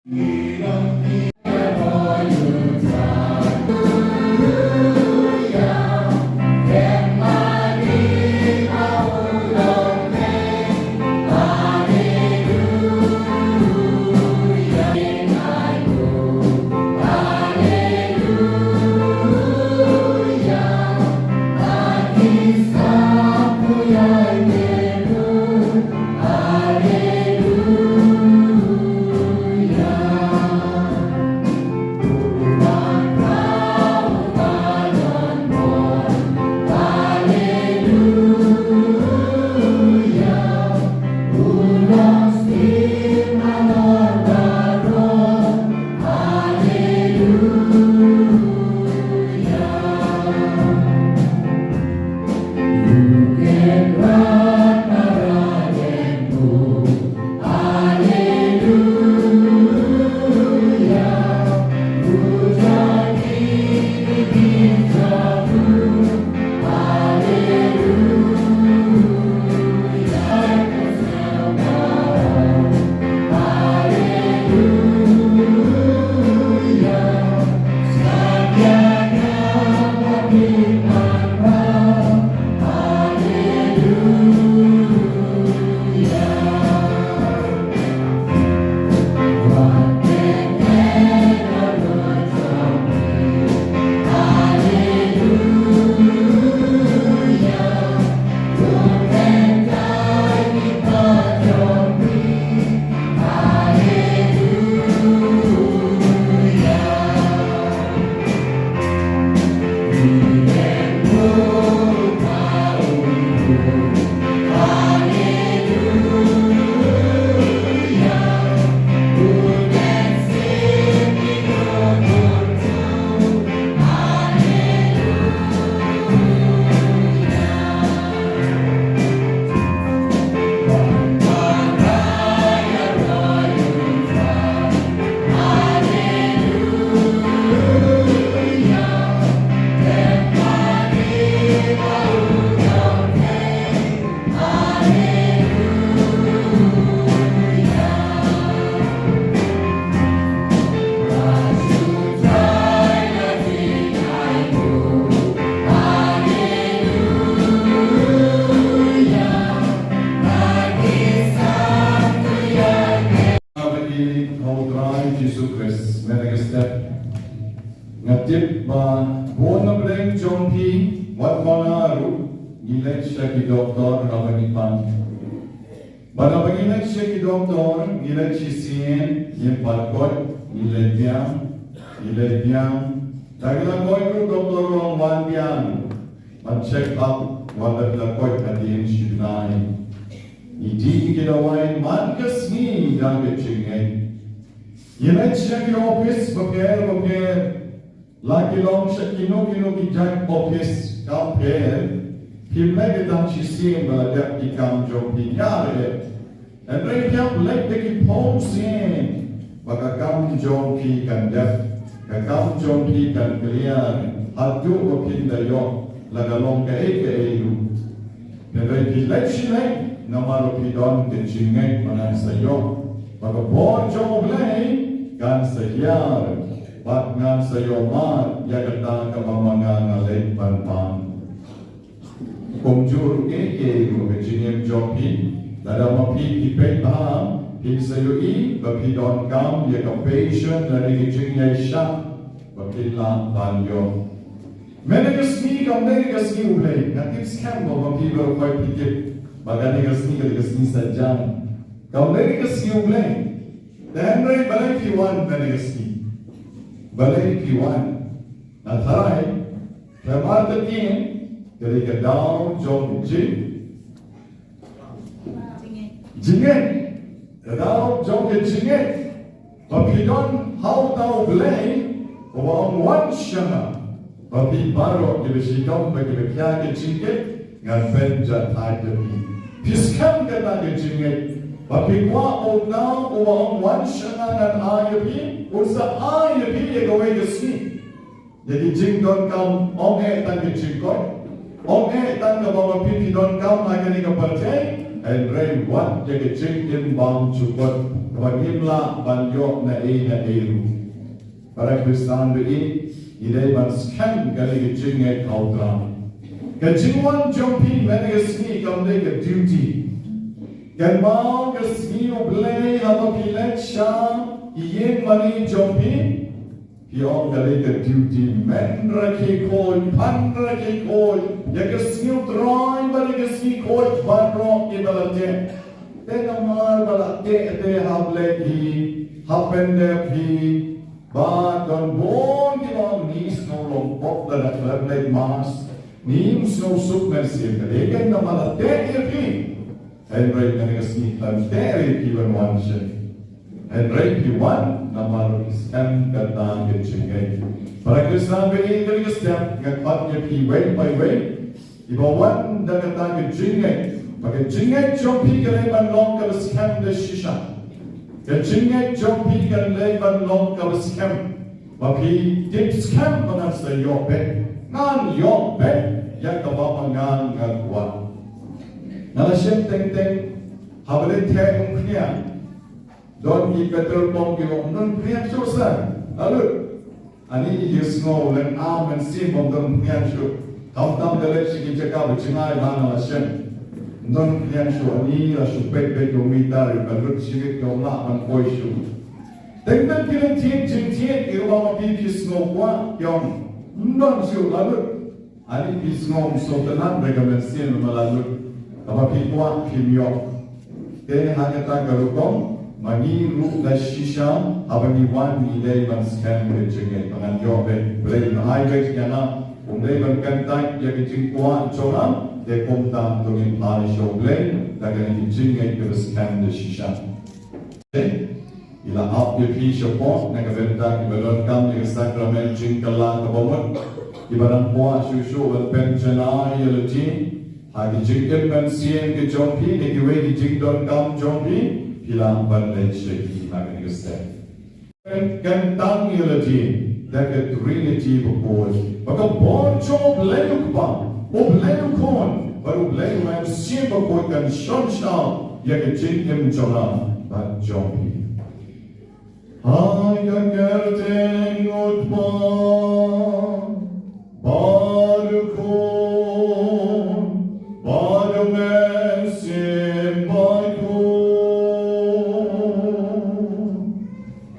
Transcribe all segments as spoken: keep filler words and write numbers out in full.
Ba ïeit ha u Trai Jisu Khrist, mynta ka step nga tip ba bun na pdeng jong phi, wat ma nga ruh, ngi leit sha ki doktor haba ngi pang. Bad haba ngi leit sha ki doktor, ngi leit shisien, ngim pat koit, ngi leit biang, ngi leit biang. Da ki la koit ruh, doktor u ong wan biang. Ban check up, wat la koit hadien shi bnai. Ngi dih ki dawai man ka sngi da ka jingngeit. Ngi leit sha ki office bapher bapher. La ki long sha kino kino ki jait office kam pher. Phim leit tang shisien ba la dep ki kam jong phi, ïa re. Hynrei phi hap leit da ki form shisien ba ka kam jong phi kan dep, ka kam jong phi kan clear, haduh ba phin da ïoh la ka long kaei kaei ruh. Hynrei phi leit shi leit namar ba phi don ka jingngeit ba ngan sa ïoh, ba ka bor jong U Blei kan sa hiar, bad ngan sa ïoh mad ïa kata kaba ma nga nga leit ban pang. Kumjuh ruh ïa ka jingim jong phi, lada ma phi phi peit bha, phin sa ïohi ba phi donkam ïa ka patience lane ka jingïaishah ba phin lah ban ïoh. Mynta ka sngi kam dei ka sngi U Blei, nga tip skhem ba ma phi baroh phi tip ba kane ka sngi ka dei ka sngi saitjaiñ. Kam dei ka sngi U Blei. Te hynrei balei phi wan mynta ka sngi? Balei phi wan? Nga tharai Khlem artatien, ka dei ka daw jong ka jing, jingngeit. Ka daw jong ka jingngeit. Ba phi don ha uta U Blei uba ong wan sha nga. Ba phi baroh kiba shitom bad kiba khia ka jingkit, ngan pynjah thait ïa phi. Phi skhem kata ka jingngeit. Ba phi kwah uta uba ong wan sha nga ngan ai ïa phi, un sa ai ïa phi ïa kawei ka sngi. Ïa ki jingdonkam, ym eh tang ki jingkoit, ym eh tang kaba ma phi phi donkam ha kane ka pyrthei, Hynrei wat ïa ka jingim bymjukut kaba ngim lah ban ïoh na ei na ei ruh. Para Khristan ba ïeit, ngi dei ban skhem kane ka jingngeit ha U Trai. Ka jingwan jong phi mynne ka sngi kam dei ka duty. Kynmaw ka sngi U Blei haba phi leit sha ïing mane jong phi, phi ong ka dei ka duty, men rakhe khuid, phan rakhe khuid ïa ka sngi U Trai bad ïa ka sngi khuid baroh kiba la teh. Te namar ba la teh te ha Blei phi, ha pyndep phi, ba don bun kiba ong ngim sngew long pop lada khlem leit mass, ngim sngew suk mynsiem, ka dei kan namar la teh ïa phi. Hynrei kane ka sngi khlem teh ïa phi ban wan shen. Hynrei phi wan namar phi skhem kata ka jingngeit. Para Khristan ba ïeit, kane ka step nga khot ïa phi wei pa wei. Iba wan da kata ka jingngeit, ba ka jingngeit jong phi ka dei ban long kaba skhem da shisha. Ka jingngeit jong phi ka dei ban long kaba skhem. Ba phi tip skhem ba ngan sa ïoh beit, ngan ïoh beit ïa kaba ma nga nga kwah. Nga la shem teng teng, haba leit theh umphniang, don ki petrol pump ki ong, "Ym don phniang shuh sir." Nga lut. Ani ïohsngew lem, ah, mynsiem bym don phniang shuh. Khamtam da leit sha ki jaka ba jngai ba nga la shem. Ym don phniang shuh, ani la shu peit beit ïa u meter, ïa ka lut shi miet ym lah ban poi shuh. Teng teng ki la thied jingthied, ïa kaba ma phi phi sngew kwah, ïa ym don shuh, la lut. Ani phi sngew sngewtynnat da ka mynsiem ba la lut, kaba phi kwah phim ïoh. Te ha kata ka rukom, ma ngi ruh da shisha, haba ngi wan ngi dei ban skhem ka jingngeit ba ngan ïoh beit, Blei un ai beit ïa nga, um dei ban kyntait ïa ka jingkwah jong nga, te kumta to ngin phai sha U Blei da kane ka jingngeit kaba skhem da shisha. Te ngi la ap ïa phi shapoh na ka bynta kiba donkam ïa ka sakramen jingkylla kaba mut, kiba dang kwah shuh shuh ban pynjanai ïa lade ha ki jingim mynsiem ki jong phi ne kiwei ki jingdonkam jong phi, phi lah ban leit sha ki ha kane ka step. Kyntang ïa lade da ka Trinity bakhuid, ba ka bor jong U Blei U Kpa, U Blei U Khun bad U Blei U Mynsiem Bakhuid kan shon shaw ïa ka jingim jong nga bad jong phi. Ha ka kyrteng U Kpa bad U Khun bad U Mynsiem Bakhuid.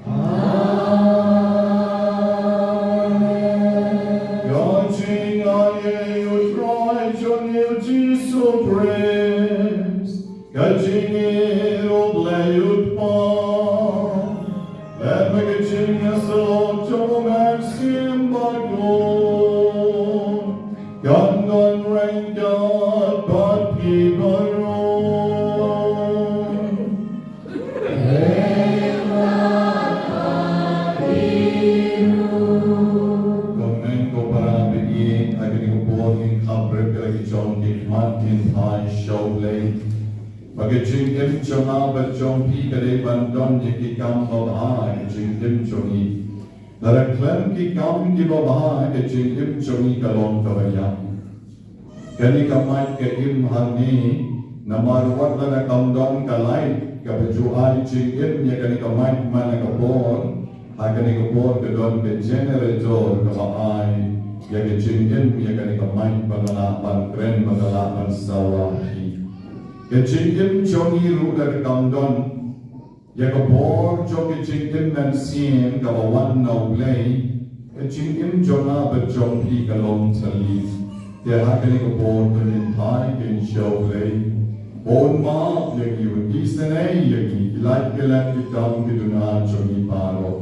Amen. Ka jingaiei U Trai jong ngi U Jisu Khrist, ka jingïeit U Blei U Kpa, bad ka jingïasyllok jong U Mynsiem Bakhuid, kan don ryngkat bad phi baroh. Ko hynmen ko para ba ïeit, ha kane ka por ngin khapbrip ïa la ki jong ki khmat, ngin phai sha U Blei. Ba ka jingim jong nga bad jong phi ka dei ban don ïa ki kam babha ha ka jingim jong ngi. Lada khlem ki kam kiba bha, ka jingim jong ngi ka long kaba ïap. Kane ka mic ka im hangne namar wat lada kam don ka light kaba ju ai jingim ïa kane ka mic man la ka por, ha kane ka por ka don ka generator kaba ai ïa ka jingim ïa kane ka mic ba ka lah ban kren, ba ka lah ban sawa hi. Ka jingim jong ngi ruh lada kam don ïa ka bor jong ka jingim mynsiem kaba wan na U Blei, ka jingim jong nga bad jong phi ka long tylli. Te ha kane ka por to ngin phai kin sha U Blei. Un map ïa ngi, un isynei ïa ngi, ki lait ki lait ki kam ki duna jong ngi baroh.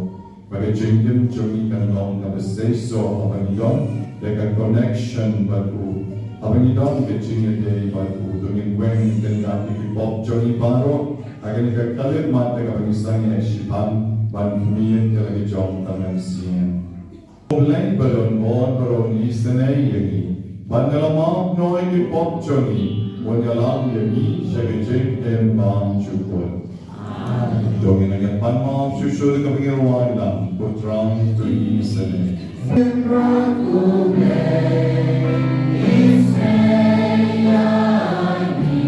Ba ka jingim jong ngi kan long kaba seisoh haba ngi don da ka connection bad u. Haba ngi don ka jingïadei bad u, to ngin weng kynda ïa ki pop jong ngi baroh ha kane ka khyllipmat da kaba ngi sangeh shiphang ban khmih ïa la ki jong ka mynsiem. U Blei ba don bor baroh un isynei ïa ngi, ban ïalam noh ïa ki pop jong ngi, un ïalam ïa ngi sha ka jingim bymjukut. To ngin ïa pan map shuh shuh da kaba ngi rwai lang, Ko Trai to isynei. Ko Trai to isynei ïa ngi.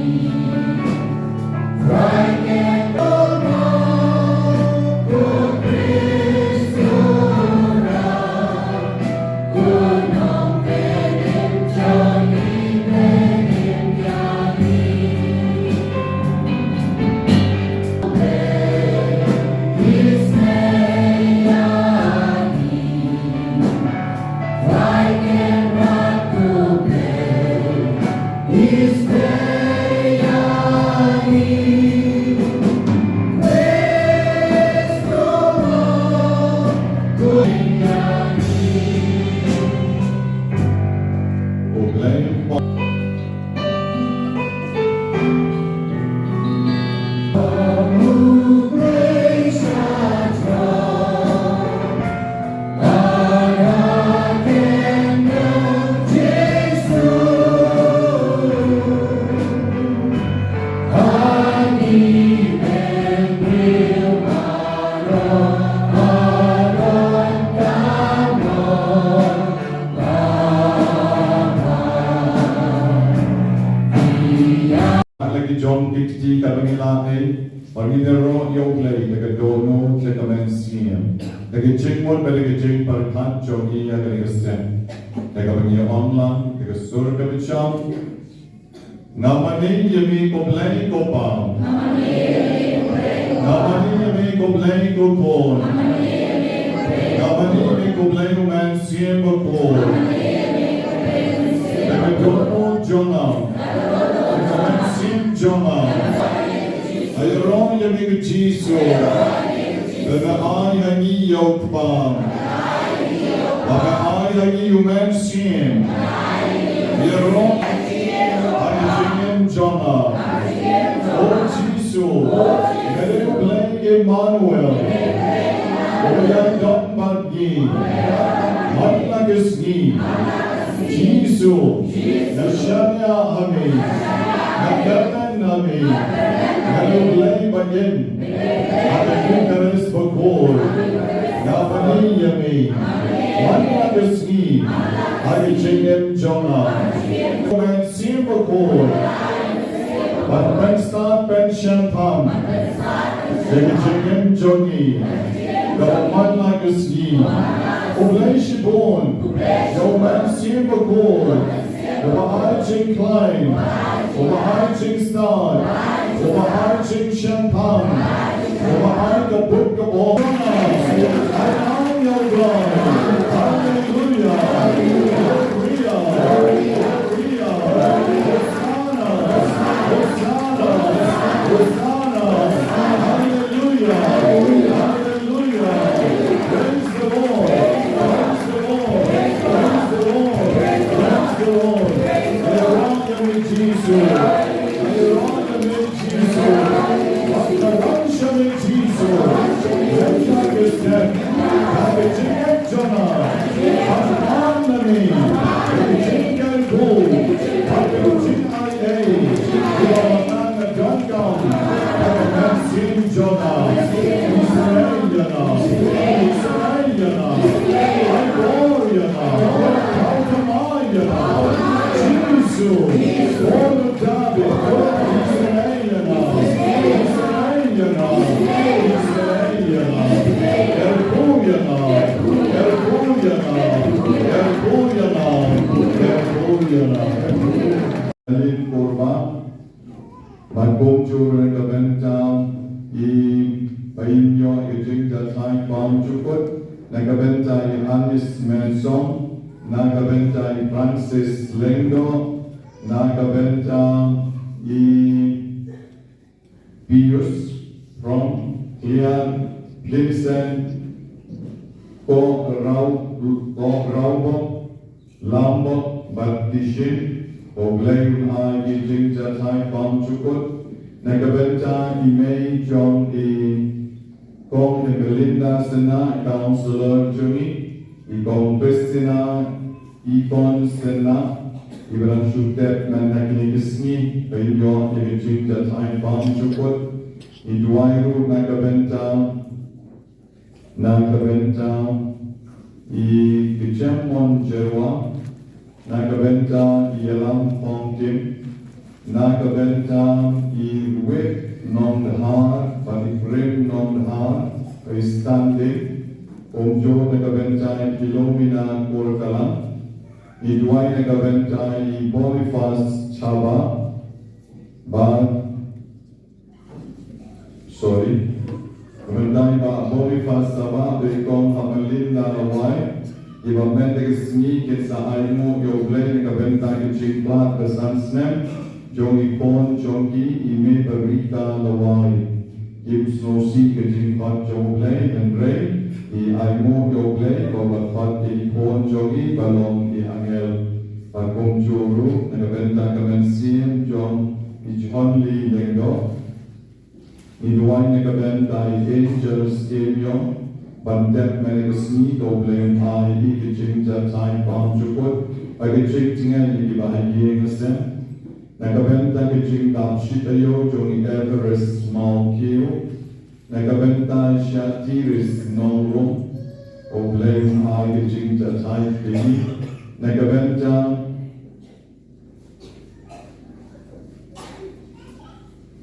Kti kaba ngi la ai, ba ngin ïaroh ïa U Blei da ka dohnud, da ka mynsiem, da ka jingmut bad da ka jingpyrkhat jong ngi ïa kane ka step. Da kaba ngi ong lang da ka sur kaba jam. Nga mane ïa me ko Blei ko Pa. Nga mane ïa me ko Blei ko Khun. Nga mane ïa me ko Blei U Mynsiem Bakhuid. Da ka dohnud jong nga, da ka mynsiem jong nga, nga ïaroh ïa me ko Jisu, ba nga ai ha ngi ïa U Kpa, ba nga ai ha ngi U Mynsiem. Ïaroh ha ka jingim jong nga. O Jisu, nga dei U Blei Immanuel uba ïadon bad ngi. Man la ka sngi, Jisu, nga shaniah ha me, nga kyrmen ha me, nga dei U Blei ba im ha ka Eucharist bakhuid. Nga mane ïa me, man la ka sngi, ha ka jingim jong nga. Mynsiem Bakhuid, ban pynstad pynshemphang ïa ka jingim jong ngi kaba man la ka sngi. Khublei shibun ïa U Mynsiem Bakhuid, uba ai jingkhlaiñ, uba ai jingstad, uba ai jingshemphang, uba ai ka buit ka bor. Haleluya, haleluya, haleluya, haleluya. Hosanna, Hosanna, Hosanna. Haleluya, haleluya. Praise the Lord, praise the Lord, praise the Lord, praise the Lord. Haleluya, Jisu. Haleluya, Jisu. Haleluya, Jisu. Haleluya, Jisu. Lin Kurba, bad kumjuh ruh na ka bynta i ba ïoh ïa ka jingjahthait bymjukut, na ka bynta i Anis Mensong, na ka bynta i Francis Lyngdoh, na ka bynta i Pius From Clear Vincent Koh Rau Koh Raubok Lambok bad Tishin. Ko Blei un ai ki jingjahthait bymjukut na ka bynta i mei jong i Kong Emelinda Sena, Counselor jong i, i Kong Christina i Kong Sena, i ba dang shu tep mynta kine ki sngi, ba ïoh ïa ka jingjahthait bymjukut. I duwai ruh na ka bynta, na ka bynta i Kjemon Jerwa, na ka bynta i Yalam Pongtim, na ka bynta i Wit Nongdhar bad i Prim Nongdhar, i Standing, kumjuh na ka bynta i Philomena Kurkalang, i duwai na ka bynta i Boniface Chaba, bad, sorry, ka bynta i Bah Boniface Chaba bad i Kong Emelinda Lawai, kiba mynta ka sngi kin sa ainguh ïa U Blei na ka bynta ka jingpyllait ba san snem jong i khun jong ki, i Mei Barika Lawai. Kim sngewsih ka jingkhot jong U Blei, hynrei i ainguh ïa U Blei ba u la khot ïa i khun jong i ba long i angel. Bad kumjuh ruh na ka bynta ka mynsiem jong i John Lee Lyngdoh, i duwai na ka bynta i Angel Skemyong, ban tep mynta ka sngi, ko Blei un ai ïa ki jingjahthait bymjukut bad ki jingjngai ïa kiba ha ïing ha sem. Na ka bynta ka jingdap shi taïew jong i Everest Mawkiew, na ka bynta i Shatiris Nongrum, ko Blei un ai ki jingjahthait ïa ki. Na ka bynta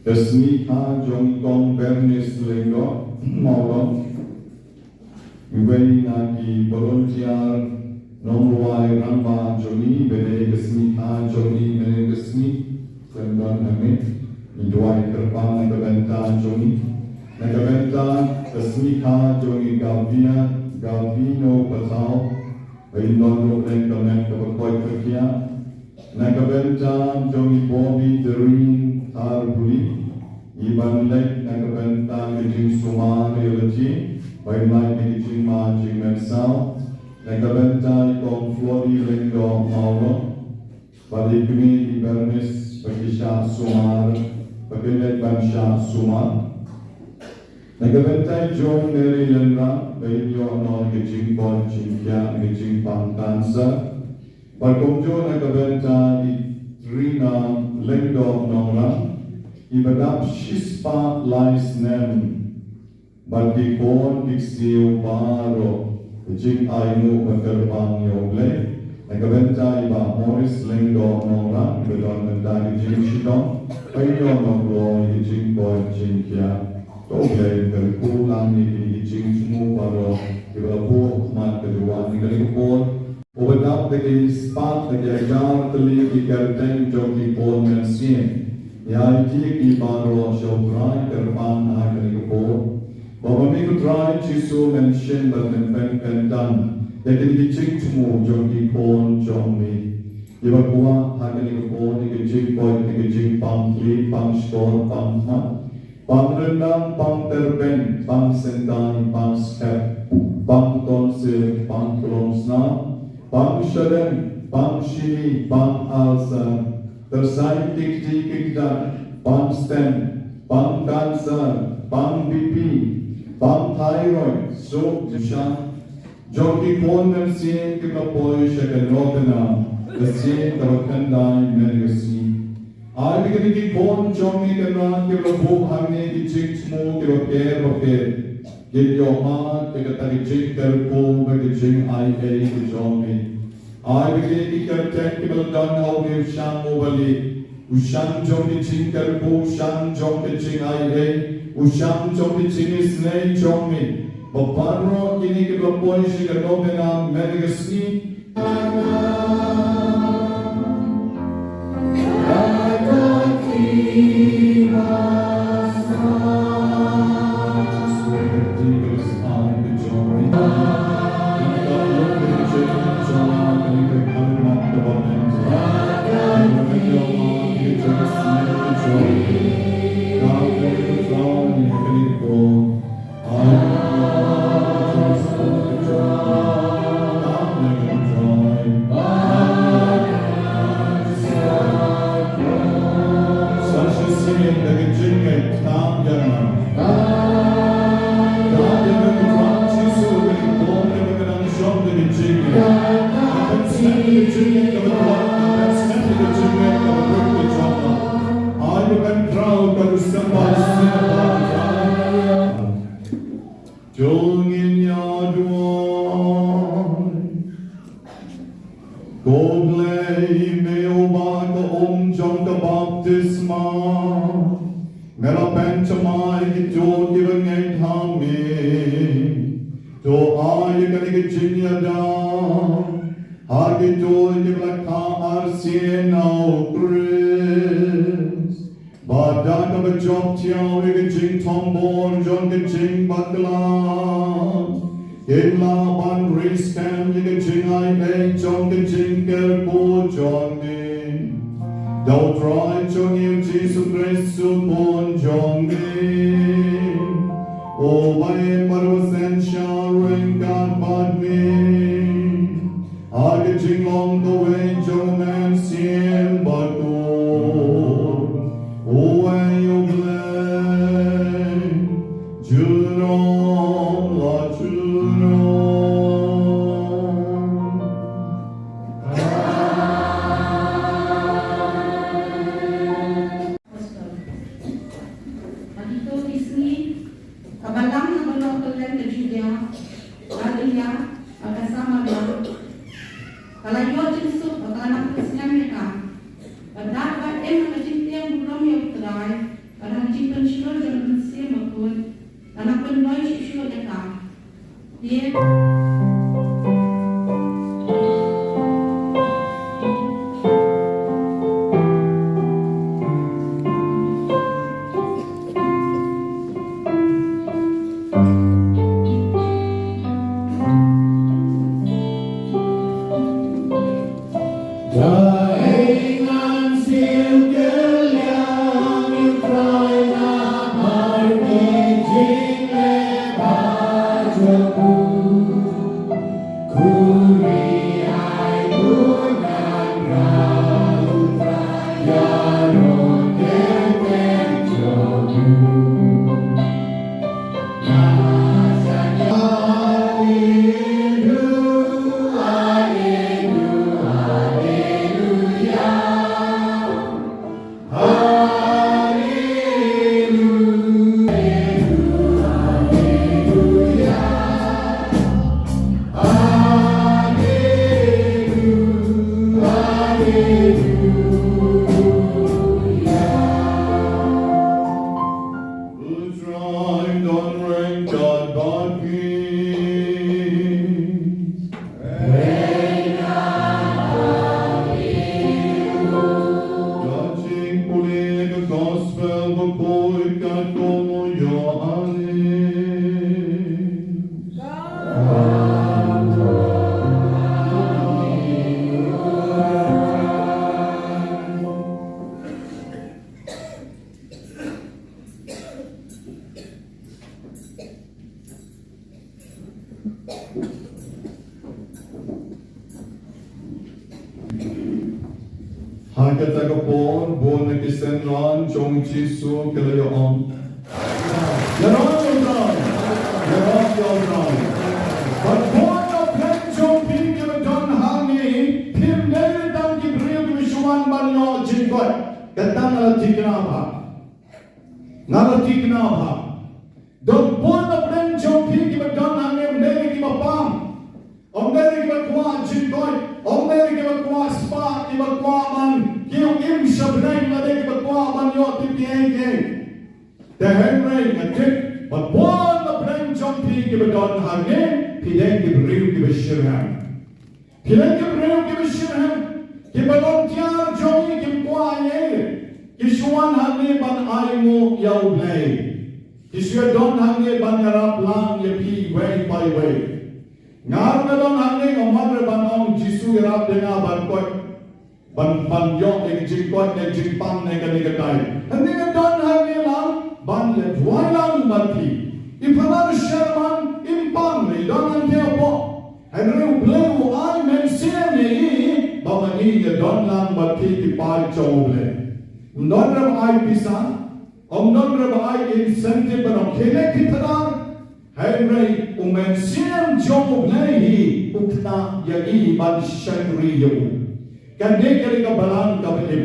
Ka sngi kha jong i Kong Bernice Lyngdoh Mawlong, iwei na ki volunteer nongrwai rangbah jong ngi, ba dei ka sngi kha jong ngi mynne ka sngi. Khlem don hangne, ngi duwai kyrpang na ka bynta jong ngi. Na ka bynta ka sngi kha jong ngi Gavia, Gavino Patel, ba in don ruh lem ka met kaba koit ka khiah. Na ka bynta jong i Bobby Dering Tharbuli, i ban leit na ka bynta ka jingsumar ïa lade, ba in lait na ka jingma jingmynsaw. Na ka bynta i Kong Flody Lyngdoh Mawlong, bad i kmie i Bernice ba ki shah sumar, ba ki leit ban shah sumar. Na ka bynta i Joan Mary Lyngdoh, ba in ïoh noh ka jingkoit jingkhiah, ka jingpang cancer. Bad kumjuh na ka bynta i Trina Lyngdoh Nongrang, iba dap shispah lai snem. Bad ki khun ki ksiew baroh, ka jingainguh bad kyrpang ïa U Blei. Na ka bynta i Bah Morris Lyngdoh Nongrang, iba don bynta ka jingshitom, ba in ïoh noh kloi ka jingkoit jingkhiah. To U Blei un kyrkhu lang ïa kine ki jingthmu baroh, kiba la buh ha khmat ka duwan ïa kane ka por. Uba dap da ki spah da ki hajar tylli ki kyrteng jong ki khun mynsiem. Ïa ki baroh sha U Trai kyrpang ha kane ka por. Ba ma me ko Trai Jisu men shim bad men pynkyndang ïa kine ki jingthmu jong ki khun jong me. Kiba kwah ha kane ka por ïa ka jingkoit, ïa ka jingpang kli, pang shkor, pang khmat. Pang ryndang, pang tyrpeng, pang syntai, pang skhem, pang tonsil, pang klong snam, pang shadem, pang shini, pang ulcer, tyrsai kikti kikdak, pang stent, pang cancer, pang B P, pang thyroid, stroke, jong ki khun mynsiem kiba poi sha ka nongkyndong, ka sien kaba khyndai mynne ka sngi. Ai ba kine ki khun jong me kynrad kiba la buh hangne ki jingthmu kiba pher ba pher, kin ïoh mad ïa kata ka jingkyrkhu bad ka jingai ei ka jong me. Ai ba kine ki kyrteng kiba la don ha une u shang uba lieh, u shang jong ki jingkyrkhu, u shang jong ki jingai ei, u shang jong ki jingisynei jong me. Ba baroh kine kiba la poi sha ka nongkyndong mynne ka sngi. Jong ngi ïa duwai. Ko Blei me uba ka um jong ka baptisma, me la pynthymmai kito kiba ngeit ha me. To ai ïa kane ka jingïada ha kito kiba la kha arsien na U Khrist. Bad da kaba jop thiaw ïa ka jingthombor jong ka jingbakla, kin lah ban ri skhem ïa ka jingai ei jong ka jingkyrkhu jong me. Da U Trai jong ngi U Jisu Khrist U Khun jong me, uba im bad uba synshar ryngkat bad me. Ha ka jinglong kawei jong U Mynsiem Bakhuid, uwei U Blei, junom la junom. Amen. Ha kito ki sngi, ka balang haba la kylleng ka Judia, Galilea bad ka Samaria, ka la ïoh jingsuk bad ka la nang pynslem ïa ka. Bad da kaba im ha ka jingtieng burom ïa U Trai, ka la Who's right on rank God by peace? Ka jingpule ka gospel bakhuid katkum u Ïoannis. Ha kata ka por, bun na ki synran jong u Jisu ki la ïa ong, ïaroh ïa U Trai, ïaroh ïa U Trai. Bad bun na pdeng jong phi kiba don hangne, phim dei tang ki briew kiba shu wan ban ïoh jingkoit. Kata nga la thikna bha. Nga la thikna bha. Don bun na pdeng jong phi kiba don hangne, ym dei kiba pang. Ym dei kiba kwah jingkoit, ym dei kiba kwah spah, kiba kwah ban kiew im sha bneng, ym dei kiba kwah ban ïoh tip kiei kiei. Te hynrei nga tip ba bun na pdeng jong phi kiba don hangne, phi dei ki briew kiba shitrhem. Phi dei ki briew kiba shitrhem, ki volunteer jong ngi kim kwah ei ei. Ki shu wan hangne ban ainguh ïa U Blei. Ki shu don hangne ban ïarap lang ïa phi iwei pa iwei. Nga ruh nga don hangne, nga ym wan re ban ong Jisu ïarap ïa nga ban koit, ban, ban ïoh ïa ka jingkoit ne jingpang ne kane katai. Hynrei nga don hangne lang ban ïa duwai lang bad phi. I Phadar Sherman im pang, i don hangtei hapoh. Hynrei U Blei u ai mynsiem ïa i ba ma ngi ïa don lang bad phi ki paid jong U Blei. Ym don re ba ai pisa, ym don re ba ai incentive ban ong khie leit phi Phadar. Hynrei u mynsiem jong U Blei hi u kynnoh ïa i ban shakri ïa u. Kane ka dei ka balang kaba im.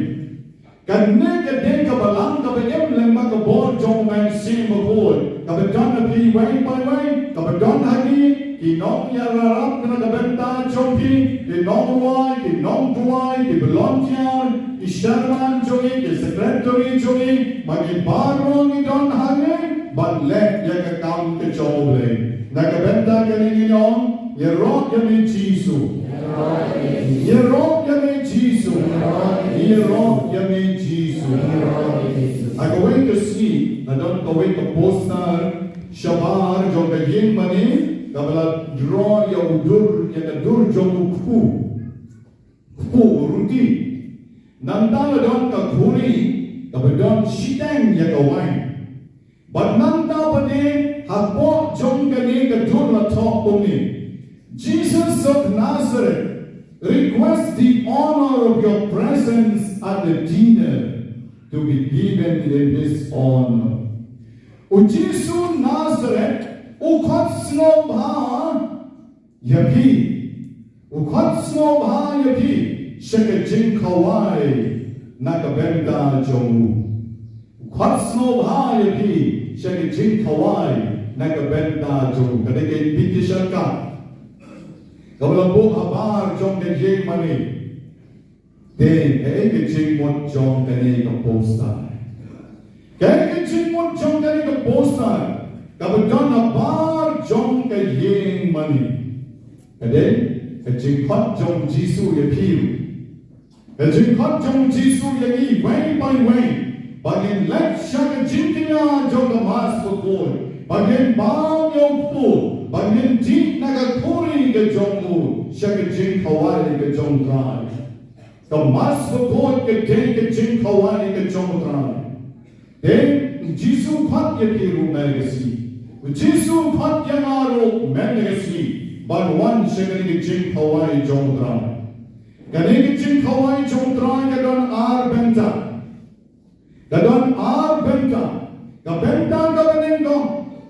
Kane ka dei ka balang kaba im lyngba ka bor jong u Mynsiem Bakhuid, kaba don ha phi iwei pa iwei, kaba don ha ngi, ki nongïarap na ka bynta jong phi, ki nongrwai, ki nongduwai, ki volunteer, ki sherman jong ngi, ki secretary jong ngi, ma ngi baroh ngi don hangne ban leh ïa ka kam ka jong U Blei. Na ka bynta kane ngi ong, ïaroh ïa me Jisu. Ïaroh ïa me Jisu. Ïaroh ïa me Jisu. Ha kawei ka sngi, la don kawei ka poster shabar jong ka ïing mane, kaba la draw ïa u dur, ïa ka dur jong u kpu. Kpu ruti. Nangta la don ka khuri, kaba don shiteng ïa ka wain. Bad nangta pat hapoh jong kane ka dur la thoh kumne: Jesus of Nazareth requests the honor of your presence at the dinner to be given in his honor. U Jisu Nazareth u khot sngewbha ïa phi. U khot sngewbha ïa phi sha ka jingkhawai na ka bynta jong u. U khot sngewbha ïa phi sha ka jingkhawai na ka bynta jong u. Ka dei ka invitation card kaba la buh habar jong ka ïing mane. Te kaei ka jingmut jong kane ka poster? Kaei ka jingmut jong kane ka poster kaba don habar jong ka ïing mane. Ka dei ka jingkhot jong u Jisu ïa phi ruh. Ka jingkhot jong u Jisu ïa ngi wei pa wei ba ngin leit sha ka jingkñia jong ka Mass Bakhuid, ba ngin bam ïa u kpu, ba ngin dih na ka khuri ka jong u sha ka jingkhawai ka jong u Trai. Ka Mass Bakhuid ka dei ka jingkhawai ka jong u Trai. Te u Jisu u khot ïa phi ruh mynne ka sngi. U Jisu u khot ïa nga ruh mynne ka sngi ban wan sha kane ka jingkhawai jong u Trai. Kane ka jingkhawai jong u Trai ka don ar bynta. Ka don ar bynta. Ka bynta kaba nyngkong,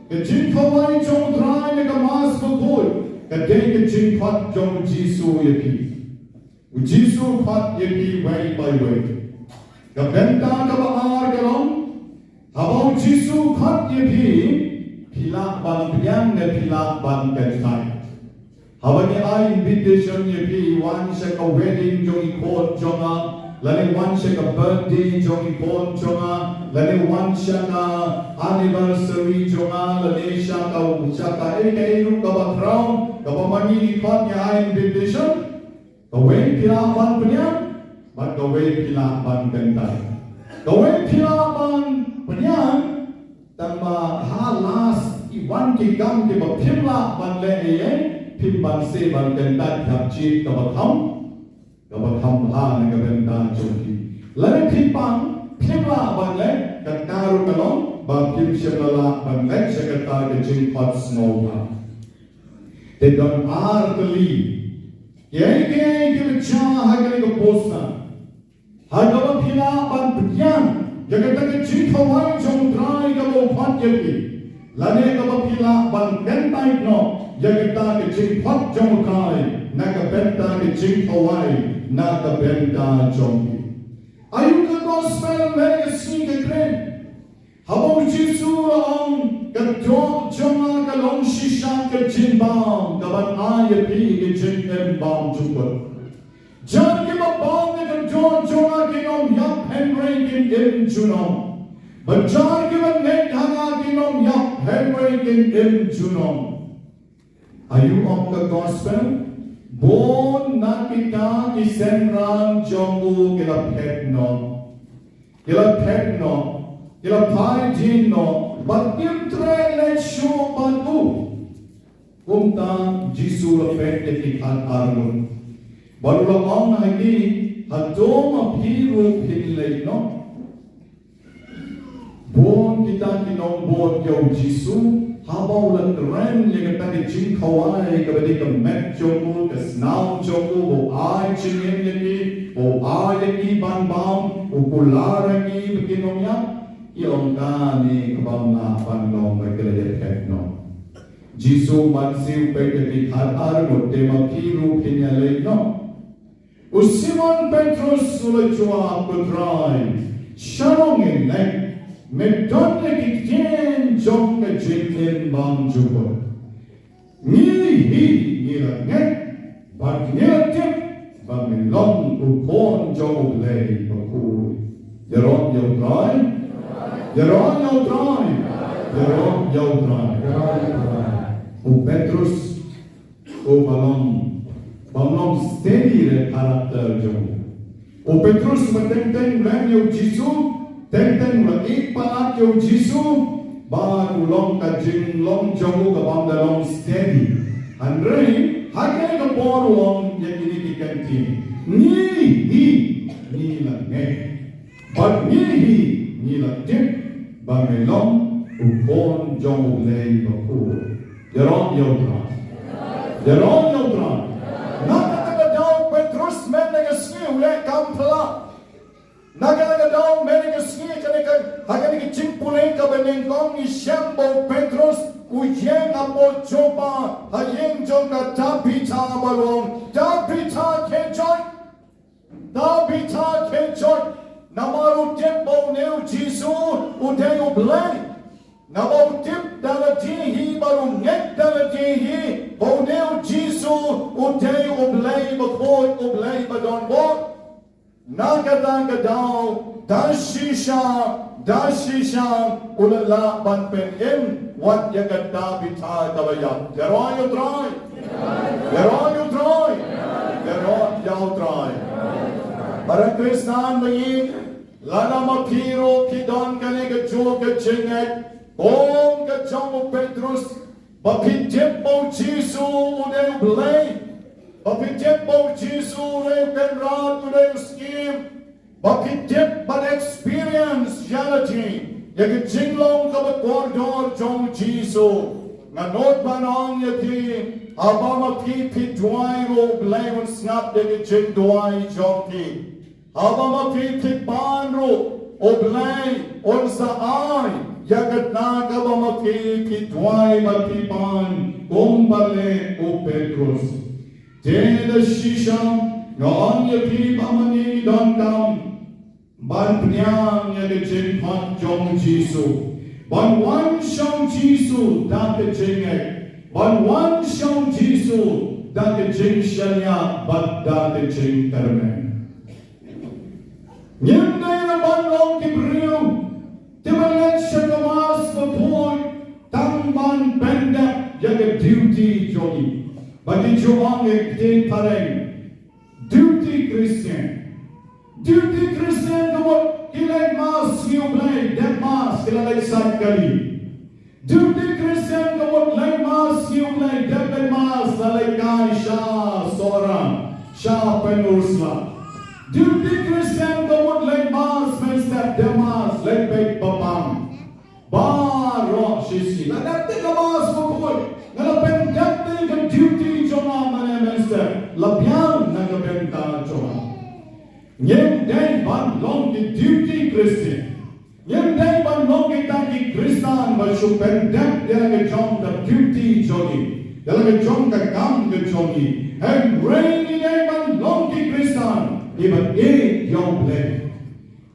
ka jingkhawai jong u Trai na ka Mass Bakhuid ka dei ka jingkhot jong u Jisu ïa phi. U Jisu u khot ïa phi wei pa wei. Ka bynta kaba ar ka long, haba u Jisu u khot ïa phi, phi lah ban pdiang ne phi lah ban kyntait. Haba ngi ai invitation ïa phi wan sha ka wedding jong i khun jong nga, lane wan sha ka birthday jong i khun jong nga, lane wan sha ka anniversary jong nga, lane sha ka, sha kaei kaei ruh kaba khraw, kaba ma ngi ki khot ngi ai invitation. Kawei phi lah ban pdiang, bad kawei phi lah ban kyntait. Kawei phi lah ban pdiang, tangba ha last i wan ki kam kiba phim lah ban leh ei ei, phim banse ban kyntait, hap jied kaba kham, kaba kham bha na ka bynta jong phi. Lada phi pang phim lah ban leh, kata ruh ka long ba phim shym la lah ban leit sha kata ka jingkhot sngewbha. Te don ar tylli kiei kiei kiba jia ha kane ka poster, ha kaba phi lah ban pdiang ïa kata ka jingkhawai jong u Trai kaba u khot ïa phi, lane kaba phi lah ban kyntait noh ïa kata ka jingkhot jong u Trai na ka bynta ka jingkhawai na ka bynta jong phi. Aïu ka gospel mynne ka sngi ka kren? Haba u Jisu u la ong, ka doh jong nga ka long shisha ka jingbam, kaban ai ïa phi ka jingim bymjukut. Jar kiba bam na ka doh jong nga kin ym ïap hynrei kin im junom. Bad jar kiba ngeit ha nga kin ym ïap hynrei kin im junom. Aïu ong ka gospel? Bun na kita ki synran jong u ki la phet noh. Ki la phet noh. Ki la phai dien noh. Bad kim treh leit shuh bad u. Kumta Jisu u la peit ïa ki khatar ngut. Bad u la ong ha ki, hato ma phi ruh phin leit noh? Bun kita ki nongbud ïa u Jisu, haba u la kren ïa kata ka jingkhawai kaba dei ka met jong u, ka snam jong u, ba u ai jingim ïa ki, ba u ai ïa ki ban bam, u kular ïa ki ba kin ym ïap, ki ong kane ka bym lah ban long ba ki la ïaphet noh. Jisu u wan siew peit ïa ki khatar ngut, te ma phi ruh phin ïaleit noh? U Simon Petrus u la jubab, ko Trai, shalor ngin leit, me don ïa ki ktien jong ka jingim bymjukut. Ngi hi ngi la ngeit bad ngi la tip ba me long u Khun jong U Blei bakhuid. Ïaroh ïa U Trai. Ïaroh ïa U Trai. Ïaroh ïa U Trai. U Petrus u ba long, bym long steady re character jong u. U Petrus ba teng teng u leh ïa u Jisu, teng teng u la ïeit palat ïa u Jisu, bad u long ka jinglong jong u ka bym da long steady. Hynrei ha kane ka por u ong ïa kine ki kyntien, ngi hi ngi la ngeit. Bad ngi hi ngi la tip ba me long u Khun jong U Blei bakhuid. Ïaroh ïa U Trai. Ïaroh ïa U Trai. Na kata ka daw u Petrus mynne ka sngi u leh kam phylla. Na kata ka daw mynne ka sngi kane ka, ha kane ka jingpule kaba nyngkong ngi shem ba u Petrus u ïeng hapoh Joppa ha ïing jong ka Tabitha bad u ong, Tabitha, khie joit. Tabitha, khie joit. Namar u tip ba une u Jisu u dei U Blei. Namar u tip da lade hi bad u ngeit da lade hi ba une u Jisu u dei U Blei bakhuid, U Blei badonbor. Na kata ka daw Da shisha, da shisha, u la lah ban pynim wat ïa ka Tabitha kaba ïap. Ïaroh ïa u Trai. Ïaroh ïa u Trai. Ïaroh ïa u Trai. Para Khristan ba ïeit, lada ma phi ruh phi don kane kajuh ka jingngeit, kum ka jong u Petrus, ba phi tip ba u Jisu u dei u Blei, ba phi tip ba u Jisu u dei u Kynrad, u dei u Syiem, ba phi tip ban experience reality ïa ka jinglong kaba kordor jong u Jisu. Nga nud ban ong ïa phi, haba ma phi phi duwai ruh u Blei un sngap ïa ka jingduwai jong phi. Haba ma phi phi pan ruh u Blei un sa ai ïa kata kaba ma phi phi duwai bad phi pan, kumba leh u Petrus. Te da shisha nga ong ïa phi ba ma ngi donkam ban pdiang ïa ka jingkhot jong u Jisu, ban wan sha u Jisu da ka jingngeit, ban wan sha u Jisu da ka jingshaniah bad da ka jingkyrmen. Ngim dei ban long ki briew kiba leit sha ka Mass bakhuid tang ban pyndep ïa ka duty jong ngi. Ba ki ju ong ïa ka ktien phareng, duty Christian. Duty Christian ka mut ki leit Mass, ngi u Blei, dep Mass, ki la leit sait kali. Duty Christian ka mut leit Mass, ngi u Blei, dep leit Mass, la leit kai sha Sohra, sha Pynursla. Duty Christian ka mut leit Mass mynstep, dep Mass, leit beit ba pang. Baroh shi sngi la dep tei ka Mass bakhuid, nga la pyndep tei ka duty jong nga mynne mynstep, la biang na ka bynta jong nga. Ngim dei ban long ki duty Christian. Ngim dei ban long kita ki Khristan ba shu pyndep ïa la ka jong ka duty jong ngi, ïa la ka jong ka kam ka jong ngi. Hynrei ngi dei ban long ki Khristan kiba ïeit ïa u Blei.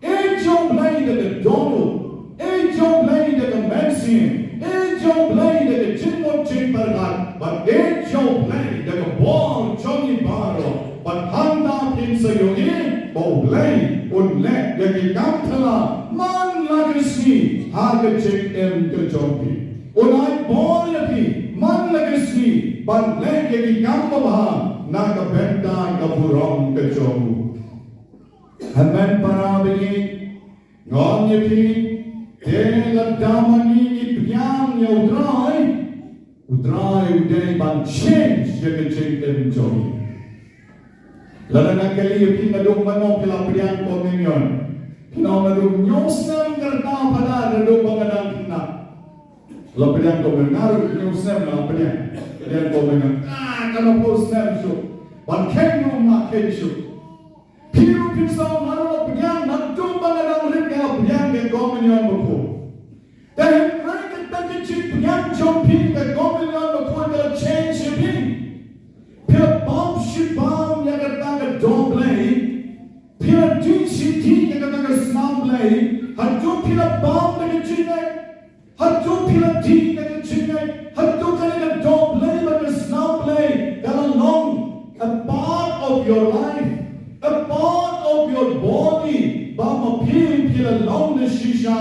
Ïeit ïa u Blei da ka dohnud, ïeit ïa u Blei da ka mynsiem, ïeit ïa u Blei da ka jingmut jingpyrkhat, bad ïeit ïa u Blei da ka bor jong ngi baroh. Bad hangta phin sa ïohi ba u Blei un leh ïa ki kam phylla man la ka sngi ha ka jingim ka jong phi. Un ai bor ïa phi man la ka sngi ban leh ïa ki kam babha na ka bynta ka burom ka jong u. Hynmen para ba ïeit, nga ong ïa phi, te lada ma ngi ngi pdiang ïa u Trai, u Trai u dei ban change ïa ka jingim jong ngi. Lada nga kylli ïa phi naduh mynno phi la pdiang communion, phin ong naduh hynñiew snem ka rta phadar naduh ba nga dang khynnah. La pdiang communion, nga ruh hynñiew snem nga la pdiang, pdiang communion. Ah, ka la phew snem shuh. Ban kheiñ ruh nga kheiñ shuh. Phi ruh phin sa ong nga ruh la pdiang, naduh ba nga dang rit nga la pdiang ka communion bakhuid. Te hynrei kata ka jingpdiang jong phi ka communion bakhuid ka la change ïa phi. Phi la bam shibam ïa kata ka doh Blei. Phi la dih shidih ïa kata ka snam Blei. Haduh phi la bam da ka jingngeit. Haduh phi la dih da ka jingngeit, haduh kane ka doh Blei bad ka snam Blei ka la long a part of your life, a part of your body, ba ma phi phi la long da shisha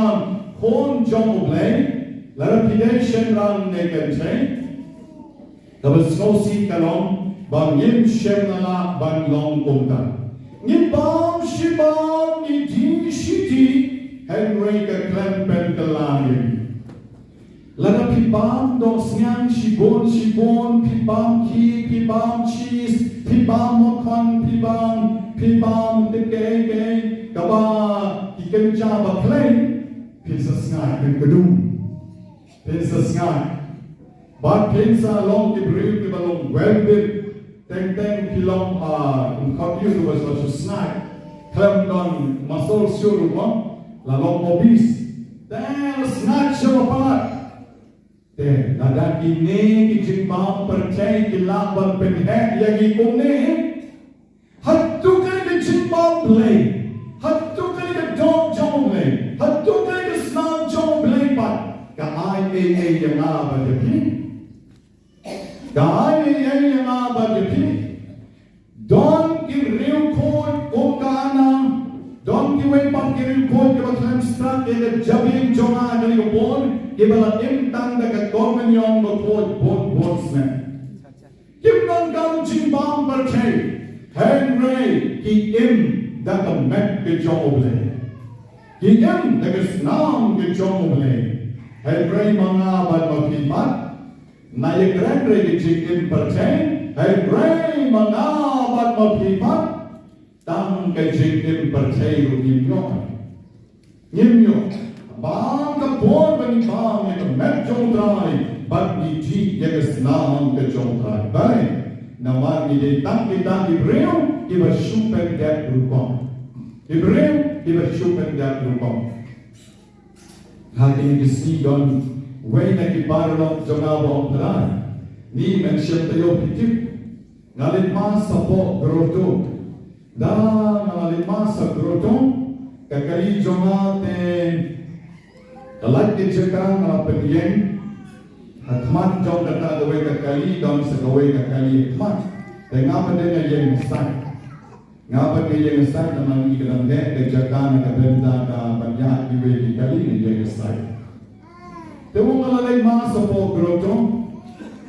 khun jong u Blei. Lada phi dei shynrang ne kynthei, kaba sngewsih ka long ba ngim shym la lah ban long kumta. Ngi bam shibam, ngi dih shidih, hynrei ka khlem pynkylla ïa ngi. Lada phi bam dohsniang shibun shibun, phi bam khih, phi bam cheese, phi bam makkhan, phi bam, phi bam te kaei kaei kaba ki kynja ba khlei, phin sa sngaid, phin kdum. Phin sa sngaid. Bad phin sa long ki briew kiba long well built. Teng teng phi long, ah, kum khot ïa u ba sa shu sngaid. Khlem don muscle shuh ruh mo, la long obese. Te la sngaid sha ba palat. Te lada kine ki jingbam pyrthei ki lah ban pynheh ïa ngi kumne, hato kane ka jingbam Blei, hato kane ka doh jong u Blei, hato kane ka snam jong u Blei pat ka ai ei ei ïa nga bad ïa phi? Ka ai ei ei ïa nga bad ïa phi? Don ki riewkhuid kum ka Anna, don kiwei pat ki riewkhuid kiba la im tang da ka komunion bakhuid bun bun snem. Kim donkam jingbam pyrthei, hynrei ki im da ka met ka jong U Blei. Ki im da ka snam ka jong U Blei. Hynrei ma nga bad ma phi pat, ngim ïakren re ki jingim pyrthei, hynrei ma nga bad ma phi pat, tang ka jingim pyrthei ruh ngim ïoh. Ngim ïoh. Bam ka por ba ngi bam ïa ka met jong U Trai bad ngi dih ïa ka snam ka jong U Trai. Balei? Namar ngi dei tang kita ki briew kiba shu pyndep rukom. Ki briew kiba shu pyndep rukom. Ha kine ki sngi don uwei na ki paralok jong nga ba ong, Trai, ngi men shem taïew phi tip. Nga leit mass hapoh grotto. Da nga la leit mass ha grotto, ka kali jong nga te ka lait ka jaka, nga la pynïeng ha khmat jong kata kawei ka kali, don sa kawei ka kali ha khmat. Te nga pat nga ïeng sait. Nga pat nga ïeng sait namar ngi khlem leh ka jaka na ka bynta ka ban ïaid kiwei ki kali, nga ïeng sait. Te u nga la leit mass hapoh grotto.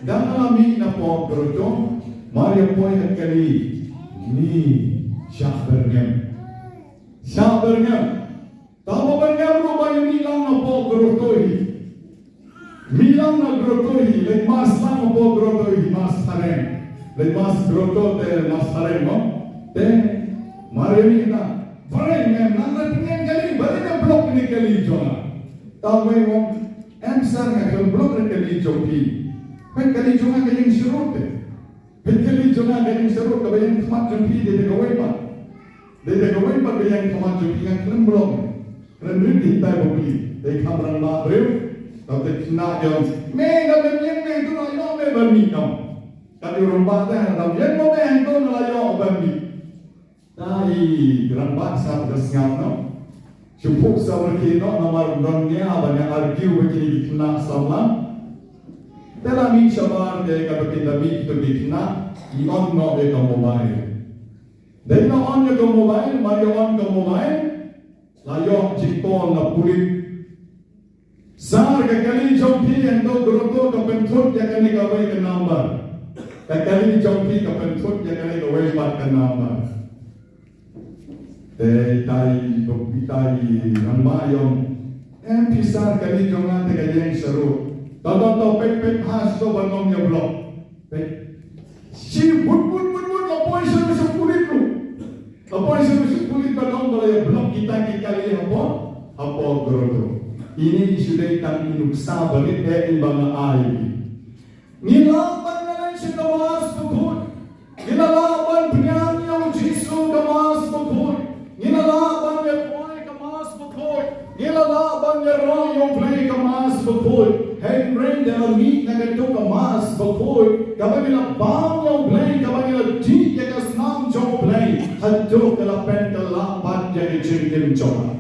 Da nga la mih napoh grotto, mar ïa poi ha kali, ngi shah byrngem. Shah byrngem. Tang ba byrngem ruh ba ïa mih lang napoh grotto hi. Mih lang na grotto hi, leit mass lang hapoh grotto hi, mass phareng. Leit mass grotto te mass phareng mo. Te mar ïa mih na. Phareng, mem nang rat ngen kali, balei nga block ne kali jong nga. Tang wei mo. Em sir, nga khlem block re kali jong phi. Peit kali jong nga ka ïeng sharud te. Peit kali jong nga ka ïeng sharud, kaba ïeng khmat jong phi dei da kawei pat. Dei da kawei pat ka ïeng khmat jong phi, nga khlem block. Khlem rit hi tai ba phi. Dei kham rangbah briew. Tang te khynnah jong. Me nga lem ïeng me tu la ïoh me ban mih kam. Kat u rangbah te, nga lem ïeng mo me hangto nga la ïoh ban mih. Dei rangbah sa ka sngap noh. Shu phuh sa ba ki noh namar don nia ba nia argue ba ki khynnah samla. Te la mih shabar te kaba kin da mih to ki khynnah, i on noh ïa ka mobile. Dei na on ïa ka mobile, mar ïa on ka mobile, la ïoh jingcall na pulit. Sir, ka kali jong phi hangto grotto ka pynthut ïa kane kawei ka number. Ka kali jong phi ka pynthut ïa kane kawei pat ka number. Te itai, itai rangbah i ong, em phi sir, kali jong nga te ka ïeng sharud. To to to, peit peit ha shuh ban ym ïa block. Peit. Shi but but but but, la poi sha sha pulit ruh. La poi sha sha pulit ba long ba la ïa block kita ki kali hapoh, hapoh grotto. Ine i shu dei tang i nuksa ba rit eh ba nga ai. Ngi lah ban ïaleit sha ka Mass bakhuid. Ngi la lah ban pynïaid ïa u Jisu ka Mass bakhuid. Ngi la lah ban ïa poi ka Mass bakhuid. Ngi la lah ban ïaroh ïa u Blei ka Mass bakhuid. Hynrei da la mih na kato ka Mass bakhuid, kaba ngi la bam ïa u Blei, kaba ngi la dih ïa ka snam jong u Blei, hato ka la pynkylla pat ïa ka jingim jong nga?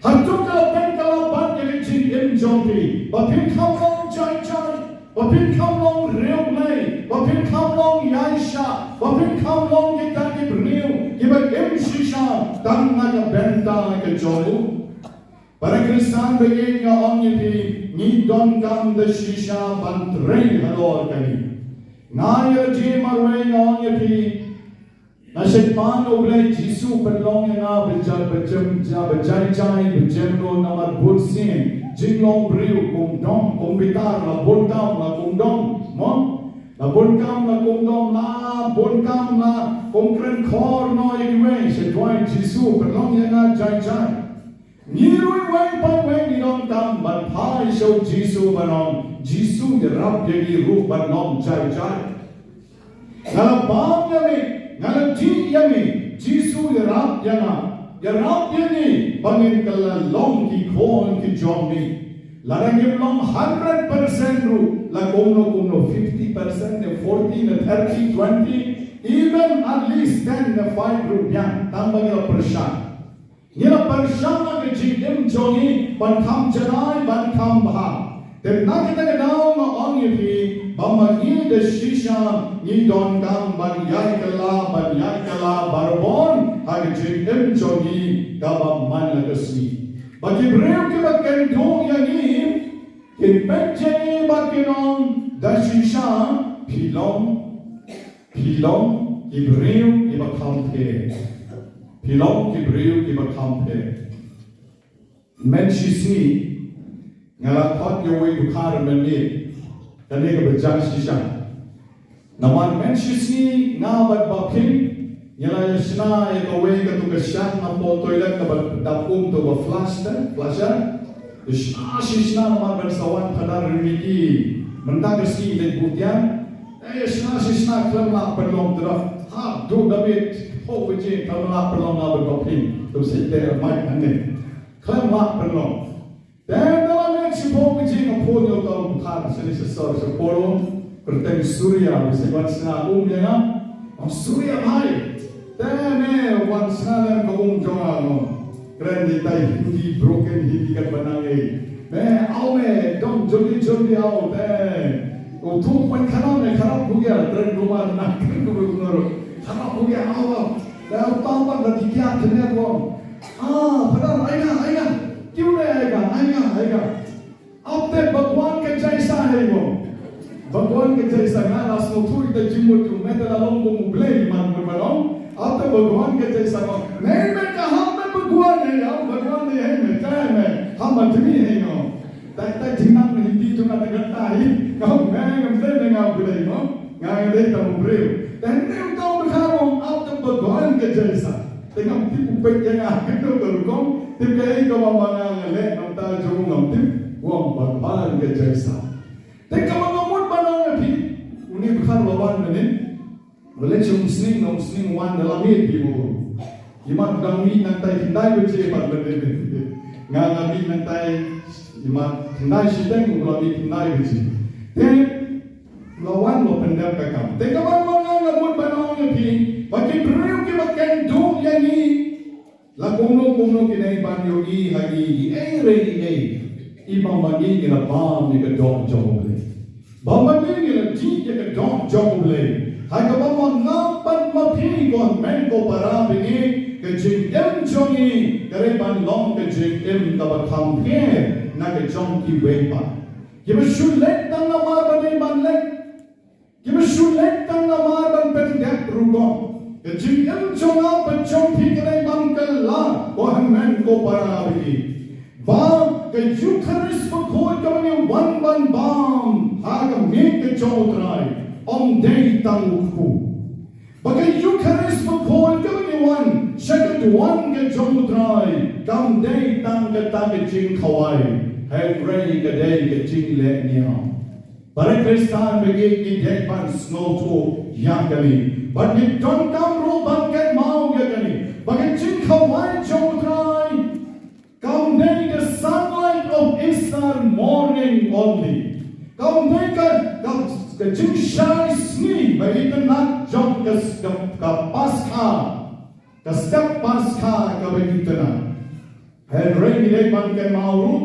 Hato ka la pynkylla pat ïa ka jingim jong phi? Ba phin kham long jai jai, ba phin kham long riewblei, ba phin kham long ïaishah, ba phin kham long kita ki briew kiba im shisha tang na ka bynta ka jong u. Para Khristan ba ïeit, nga ong ïa phi, ngi donkam da shisha ban trei halor kane. Nga ïa ji marwei, nga ong ïa phi, nga shait pan U Blei Jisu pynlong ïa nga ba jai, ba jem, ja, ba jai jai, ba jem ruh namar bun sien jinglong briew kum dom kum bitar, la bun kam la kum dom, mo? La bun kam la kum dom, la bun kam la kum kren khor noh ïa kiwei, sha duwai Jisu pynlong ïa nga jai jai. Ngi ruh iwei pa iwei ngi donkam ban phai sha u Jisu ban ong, Jisu ïarap ïa ngi ruh ban long jai jai. Nga la bam ïa me, nga la dih ïa me, Jisu ïarap ïa nga. Ïarap ïa ngi ba ngin kylla long ki khun ki jong me. Lada ngim long hundred percent ruh, la kumno kumno, fifty percent ne forty ne thirty, twenty, even at least ten ne five ruh biang, tang ba ngi la pyrshang. Ngi la pyrshang ha ka jingim jong ngi ban kham janai, ban kham bha. Te na kata ka daw nga ong ïa phi ba ma ngi da shisha ngi donkam ban ïai kylla, ban ïai kylla barabor ha ka jingim jong ngi kaba man la ka sngi. Ba ki briew kiba kynduh ïa ngi, Kin peit ïa ngi bad kin ong da shisha, phi long, phi long ki briew kiba kham pher. Phi long ki briew kiba kham pher. Mynshisngi nga la khot ïa uwei u dkhar mynmiet, kane kaba jia shisha. Namar mynshisngi nga bad Bah Phing ngi la ïa shna ïa kawei katu ka shang na pdeng toilet kaba dap um, tu ba flush te, flusher. Ïa shna shi shna namar ban sa wan phadar ri miki. Mynta ka sngi leit buh tiar. Eh, ïa shna shi shna khlem lah pynlong tyrok. Hap duh da bit. Ho baje khlem lah pynlong nga bad Bah Phing. Tu site mai hangne. Khlem lah pynlong. Te da la leit shiphew baje nga phone ïa uta u dkhar, sha ni sha sor sha Polo, kyrteng Surya, ba shu wan sngap um ïa nga. Ong Surya bhai, te me wan sngap lem ka um jong nga, no. Kren dei tai Hindi, broken Hindi kat ba nang ei. Me, aw me, dong jaldi jaldi aw, te. O tu pan khana me kharap ho gaya, kren kumar na kren kumar kumar. Kharap ho gaya, aw aw. Te aw tang pan da dikya khne ko. Ah, padahal aina, aina. Kyun nahi aayega? Aayega, aayega. Aap to Bhagwan ke jaisa hai wo. Bhagwan ke jaisa, nga la sngewthuh ita jingmut jong me, te la long kum u Blei man mut ban ong. Aap to Bhagwan ke jaisa ho. Nahi, main kaha main Bhagwan hai, hum Bhagwan nahi hai, main kya hai main? Hum aadmi hai ho. Tai tai jingnang Hindi jong nga te kata hi. Nga ong me ngam dei, me nga u Blei ho. Nga dei tang u briew. Te hynrei uta u dkhar u ong aap to Bhagwan ke jaisa. Te ngam tip u peit ïa nga kano ka rukom, tip kaei kaba ma nga nga leh, nangta jong u ngam tip, u ong Bhagwan ke jaisa. Te kaba nga mut ban ong ïa phi, une u dkhar u la wan mynne. U leit sha umsning, na umsning wan da la miet phi mo. Imat dang mih nangtai khyndai baje pat mynne. Nga nga mih nangtai, imat khyndai shiteng, u la mih khyndai baje. Te la wan, la pyndep ka kam. Te kaba ma nga nga mut ban ong ïa phi, ba ki briew kiba kynduh ïa ngi, la kumno kumno ki dei ban ïohi ha ngi, ei re ei. I bym ma ngi ngi la bam ïa ka doh jong U Blei. Bym ma ngi ngi la dih ïa ka doh jong U Blei. Ha kaba ma nga bad ma phi, ko hynmen ko para bangeit, ka jingim jong ngi ka dei ban long ka jingim kaba kham pher na ka jong kiwei pat. Kiba shu leit tang namar ba dei ban leit. Kiba shu leit tang namar ban pyndep rukom. Ka jingim jong nga bad jong phi ka dei ban kylla, ko hynmen ko para bangeit. Ba ka Eukharist bakhuid kaba ngi wan ban bam ha ka miet ka jong U Trai, ym dei tang u kpu. Ba ka Eukharist bakhuid kaba ngi wan sha ka duwan ka jong U Trai, kam dei tang kata ka jingkhawai, hynrei ka dei ka jinglehniam. Para Khristan bangeit, ngi dei ban sngewthuh ïa kane. Bad ngi donkam ruh ban kynmaw ïa kane. Ba ka jingkhawai jong U Trai kam dei ka sunlight of Easter morning only. Kam dei ka, ka, ka jingshai sngi ba itynnad jong ka, ka, ka Paskha. Ka step Paskha kaba itynnad. Hynrei ngi dei ban kynmaw ruh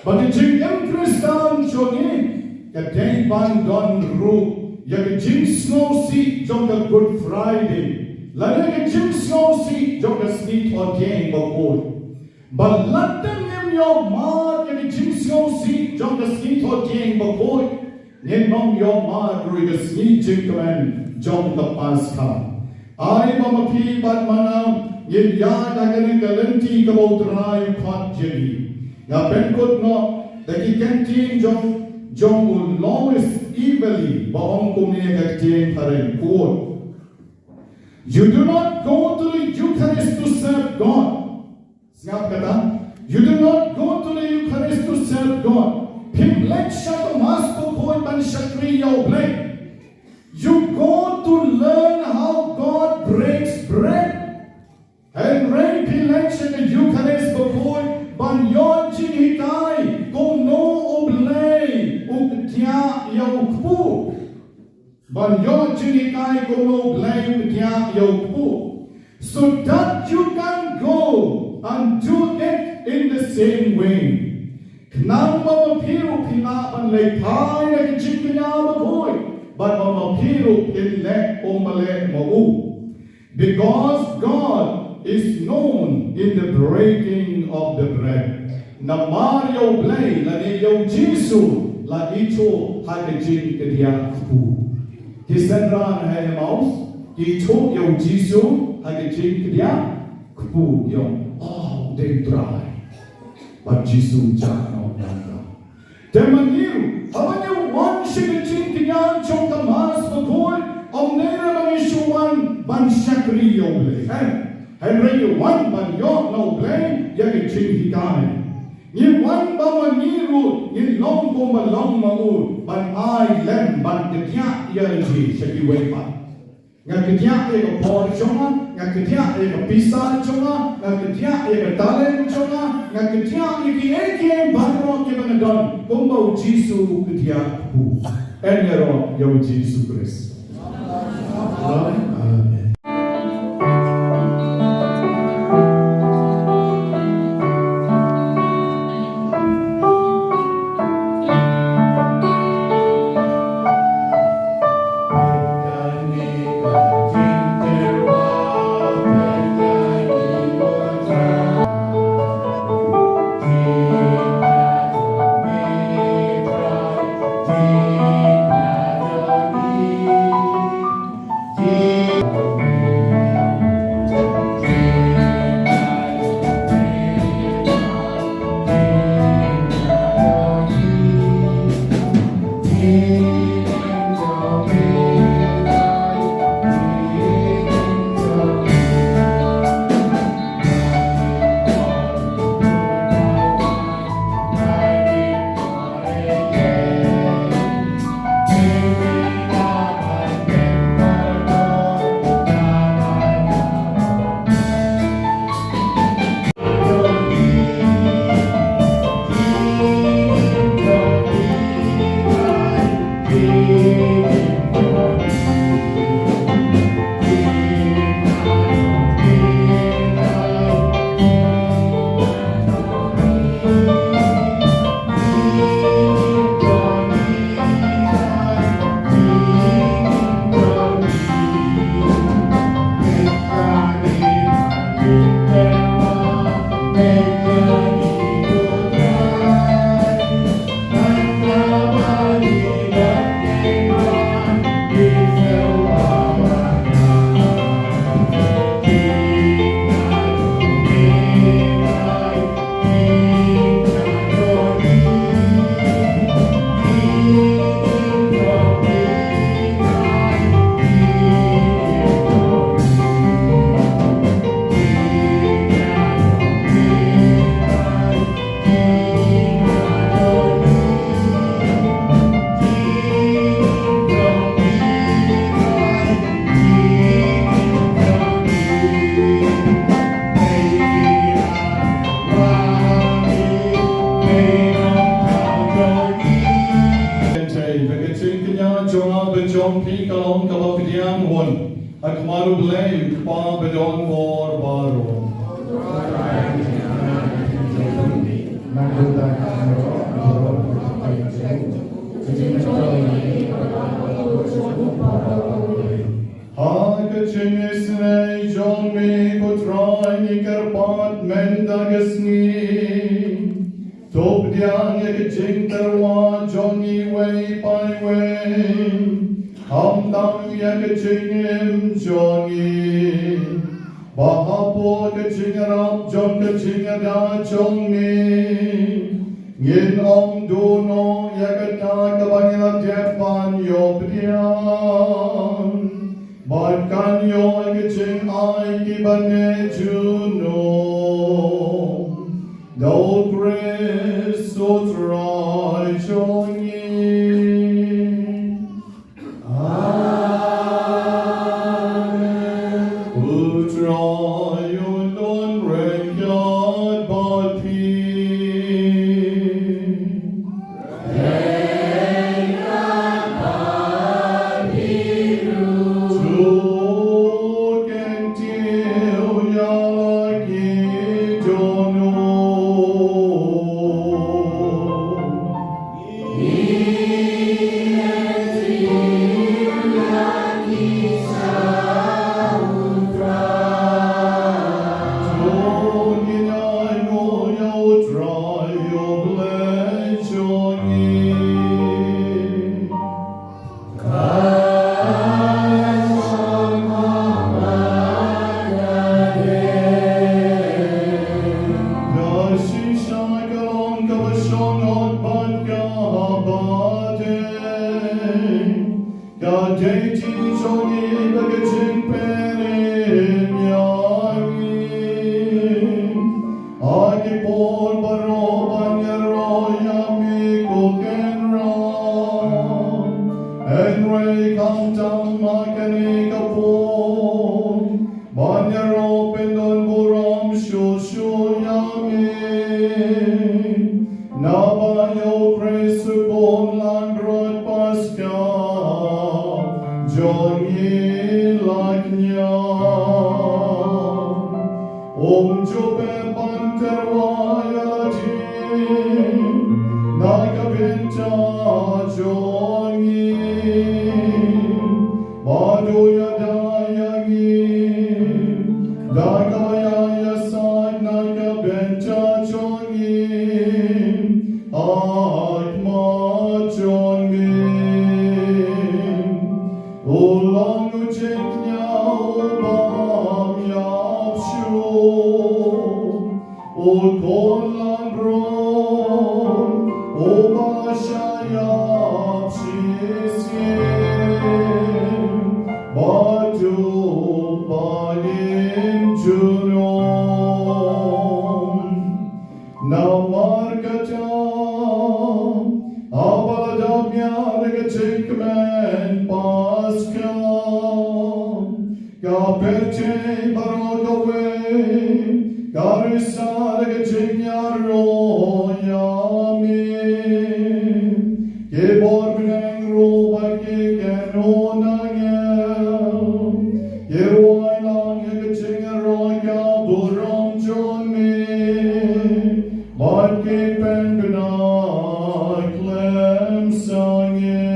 ba ka jingim Khristan jong ngi ka dei ban don ruh ïa ka jingsngewsih jong ka Good Friday, lane ka jingsngewsih jong ka Sngi Thohdieng Bakhuid. Ba lada ngim ïoh mad ïa ka jingsngewsih jong ka Sngi Thohdieng Bakhuid, ngin ym ïoh mad ruh ïa ka sngi jingkmen jong ka Paskha. Ai ba ma phi bad ma nga ngin ïaid ha kane ka lynti kaba U Trai u khot ïa ngi. Nga pynkut noh da ki ktien jong, jong u Lois Eveley ba ong kumne ha ka ktien phareng, quote, "You do not go to the Eucharist to serve God." Sngap kata, "You do not go to the Eucharist to serve God." Phim leit sha ka Mass Bakhuid ban shakri ïa U Blei. You go to learn how God breaks bread. Hynrei phi leit sha ka Eukharist Bakhuid ban ïoh jinghikai kumno U Blei u kdiah ïa u kpu. Ban ïoh jinghikai kumno U Blei u kdiah ïa u kpu. So that you can go and do it in the same way. Khnang ba ma phi ruh phin lah ban leit phai na ka jingkñia bakhuid, bad ba ma phi ruh phin leh kumba leh ma u. Because God is known in the breaking of the bread. Namar ïa U Blei lane ïa U Jisu la ithuh ha ka jingkdiah kpu. Ki synran ha Emmaus ki ithuh ïa U Jisu ha ka jingkdiah kpu, ïa, oh, dei U Trai. Bad U Jisu u jah noh na ka. Te ma ngi ruh, haba ngi wan sha ka jingkñia jong ka Mass Bakhuid, ym dei re ba ngi shu wan ban shakri ïa U Blei. Hynrei ngi wan ban ïoh na U Blei ïa ka jinghikai. Ngi wan ba ma ngi ruh ngin long kumba long ma u, ban ai lem, ban kdiah ïa lade sha kiwei pat. Nga kdiah ïa ka por jong nga, nga kdiah ïa ka pisa jong nga, nga kdiah ïa ka talent jong nga, nga kdiah ïa kiei kiei baroh kiba nga don, kumba U Jisu u kdiah kpu. Yn ïaroh ïa U Jisu Khrist. Amen. Te, te ka jingkñia jong nga bad jong phi ka long kaba pdiang hun ha khmat U Blei U Kpa ba don bor baroh. Ha ka jingisynei jong me ko Trai ngi kyrpad mynta ka sngi. To pdiang ïa ka jingtyrwa jong ngi iwei pa iwei, khamtam ïa ka jingim jong ngi. Ba hapoh ka jingïarap jong ka jingïada jong ngi, ngin ym duh noh ïa kata kaba ngi la dep ban ïoh pdiang. Bad kan ïoh ïa ka jingai kiba neh junom da U Khrist U Trai jong ngi. Amen. U Trai un don ryngkat bad phi. To kyntiew ïa la ki dohnud. jong ngi bad ka jingpynim ïa ngi ha ki por baroh ban ïaroh ïa me ko Kynrad. Hynrei khamtam ha kane ka por ban ïaroh pyndonburom shuh shuh ïa me. Naba ïa u Khrist u khun langbrot Paskha jong ngi la kñia. Um ju pep ban tyrwa ïa lade na ka bynta jong ngi, bad u ïada ïa ngi da kaba ïa ïasaid na ka bynta jong ngi ha khmat jong me. U long u jingkñia u bym ïap shuh, u khun langbrot uba shah ïap shisien bad uba im junom. Namar kata, haba la dap ïa ka jingkmen Paskha, ka pyrthei baroh kawei ka risa da ka jingïaroh ïa me. Ki bor bneng ruh bad ki kynhun angel ki rwai lang ïa ka jingïaroh ka burom jong me, bad ki pynbna khlem sangeh.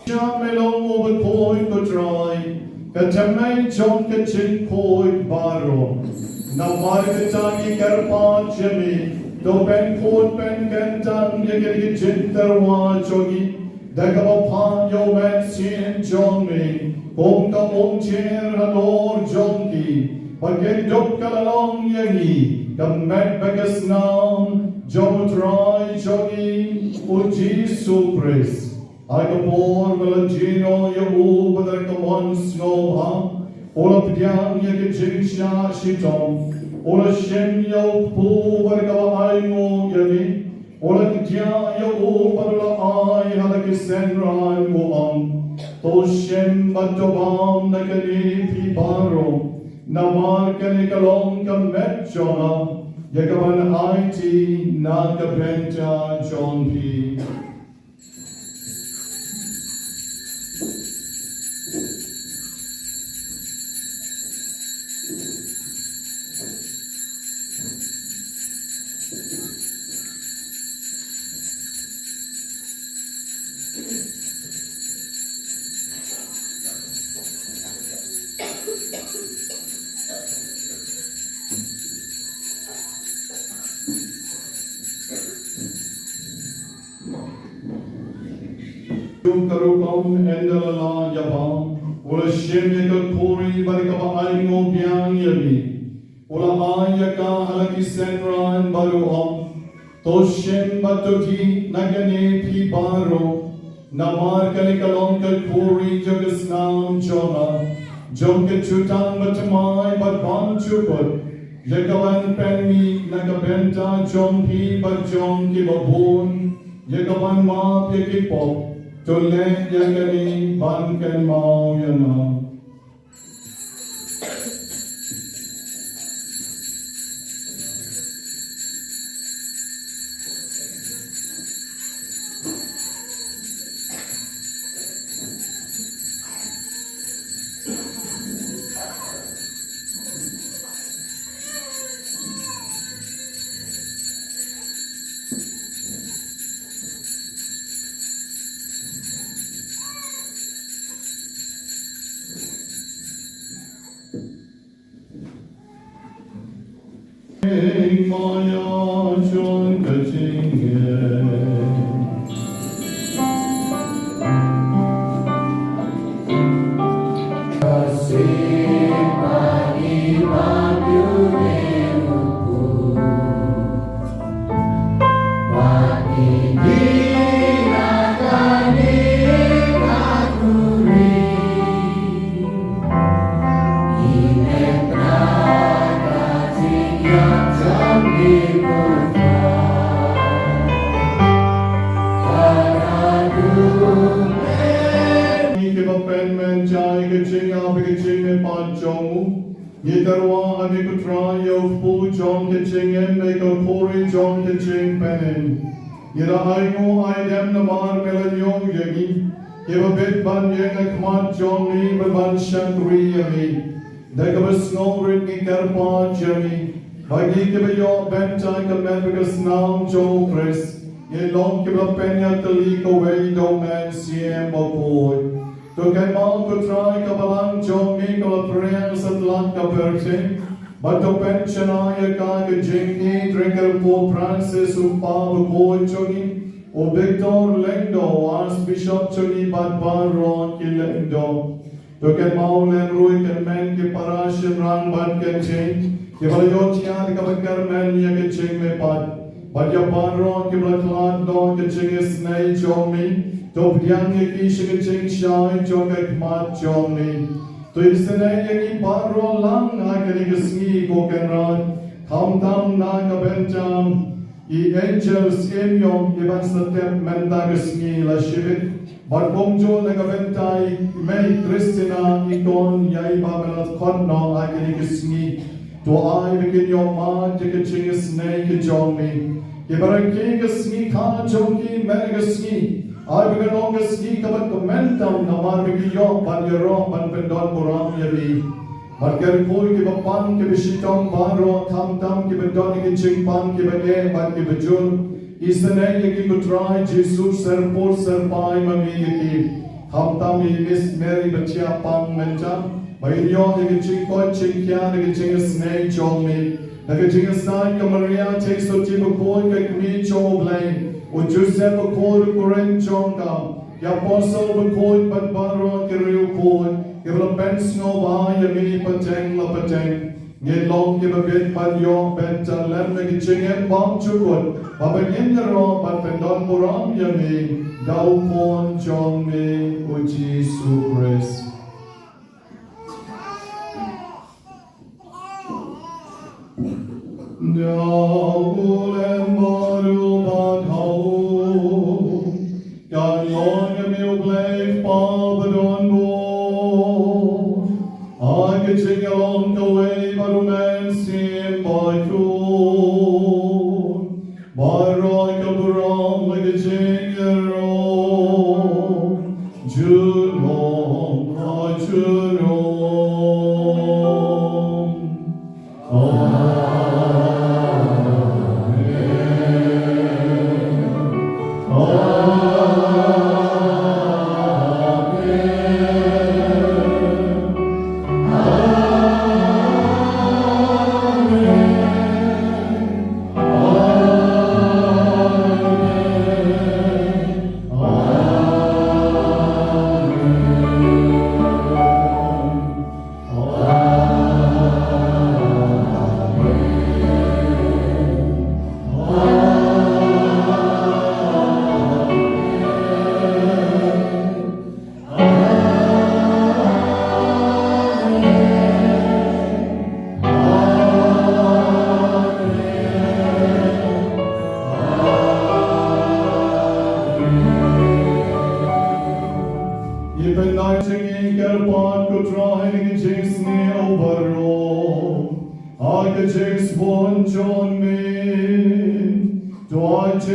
Sha me long uba khuid ko Trai, ka tymmen jong ka jingkhuid baroh. Namar kata ngi kyrpad ïa me, to pynkhuid pynkyntang ïa kane ka jingtyrwa jong ngi da kaba phah ïa u Mynsiem jong me kum ka umjer halor jong ki, ba kin dup ka la long ïa ngi ka met bad ka snam jong u Trai jong ngi u Jisu Khrist. Ha ka por ba la jin ïa u bad ka mon sngewbha, u la pdiang ïa ka jingshah shitom, u la shim ïa u kpu bad kaba ainguh ïa me, u la kdiah ïa u bad u la ai ha la ki synran, u ong: To shim bad to bam na kane phi baroh, namar kane ka long ka met jong nga, ïa kaban aiti na ka bynta jong phi. Kum ka rukom ynda la lah ïa bam, u la shim ïa ka khuri bad kaba ainguh biang ïa me, u la ai ïa ka ha la ki synran bad u ong: To shim bad to dih na kane phi baroh, namar kane ka long ka khuri jong ka snam jong nga, jong ka jutang bathymmai bad bymjukut, ïa kaban pynmih na ka bynta jong phi bad jong kiba bun, ïa kaban map ïa ki pop. To leh ïa kane ban kynmaw ïa nga. Ngi kiba pynmynjah ïa ka jingïap bad ka jingmihpat jong u, ngi kyrpad ha me ko Trai ïa u kpu jong ka jingim bad ka khuri jong ka jingpynim. Ngi la ainguh aidem namar me la ñiew ïa ngi kiba bit ban ïeng ha khmat jong me bad ban shakri ïa me. Da kaba sngewrit ngi kyrpad ïa me ba ngi kiba ïoh bynta ka met bad ka snam jong u Khrist, ngin long kiba pynïatylli kawei da u Mynsiem Bakhuid. To kynmaw ko Trai ka balang jong me kaba phriang satlak ka pyrthei, bad to pynshai ïa ka ha ka jingïeit jong u Pope Francis, u Kpa Bakhuid jong ngi, u Victor Lyngdoh, u Archbishop jong ngi bad baroh ki Lyngdoh. To kynmaw lem ruh ïa ki hynmen ki para shynrang bad ki kynthei kiba la ïoh jingïaid kaba kyrmen ïa ka jingmihpat. Bad ïa baroh kiba la khlad noh ha ka jingisynei jong me, to pdiang ïa ki sha ka jingshai jong ka khmat jong me. To isynei ïa ngi baroh lang ha kane ka sngi ko Kynrad, khamtam na ka bynta i angel Syiem Ïong iba sa tep mynta ka sngi la shibit, bad kumjuh na ka bynta i mei Christina i khun ïa iba me la khot noh ha kane ka sngi. To ai ba kin ïoh mad ïa ka jingisynei ka jong me. Kiba rakhe ka sngi kha jong ki mynta ka sngi, ai ba kan long ka sngi kaba kmen tam namar ba ki ïoh ban ïaroh ban pyndon burom ïa me. Bad kyrkhu ïa kiba pang kiba shitom baroh, khamtam kiba don ïa ki jingpang kiba eh bad kiba jur. Isynei ïa ki ko Trai Jisu, syrpud syrpai ma me ïa ki. Khamtam ïa i Miss Mary ba thiah pang mynta, ba in ïoh ïa ka jingkoit jingkhiah da ka jingisynei jong me. Da ka jingïasaid ka Maria Theisotti Bakhuid ka Kmie jong U Blei, u Joseph Bakhuid u kurim jong ka, ki apostol bakhuid bad baroh ki riewkhuid kiba la pynsngewbha ïa me pateng la pateng, ngin long kiba bit ban ïoh bynta lem na ka jingim bymjukut, ba ngin ïaroh ban pyndon burom ïa me da u Khun jong me u Jisu Khrist. Da u lem bad u bad ha u, kan long ïa me U Blei Kpa badonbor, ha ka jingïalong kawei bad U Mynsiem Bakhuid, baroh ka burom bad ka jingïaroh junom ha junom. Amen. Amen. Amen. Amen.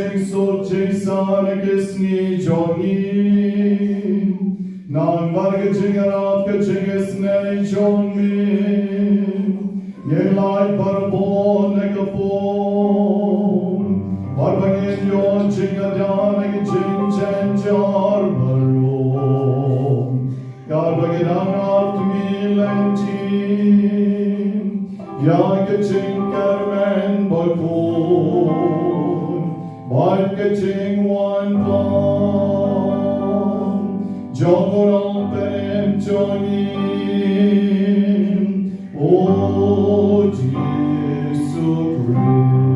jingsuk jingsan ha ki sngi jong ngi. Namar ka jingïarap ka jingisynei jong me, ngin lait barabor na ka pung, bad ba ngin ïoh jingkyrkhu na ki jingjynjar baroh. Katba ngi dang ap tmier lynti ïa ka jingkyrmen bakhuid bad ka jingwan pang jong u Nongpynim jong ngi, u Jisu Khrist.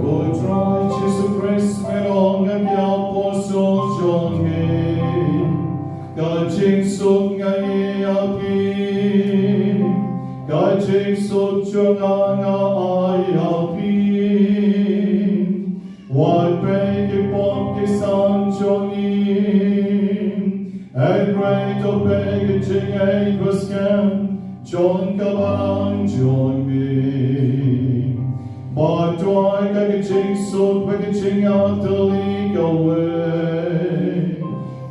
Ko Trai Jisu Khrist, me long ïa ki apostol jong me. Ka jingsuk nga ai ïa phi, ka jingsuk jong nga nga ai ïa phi. Wat peit ki pop ki san jong ngi, hynrei to peit ki jingïeit ba skhem jong ka balang jong me. Bad to ai ka jingsuk bad ka jingïatylli kawei,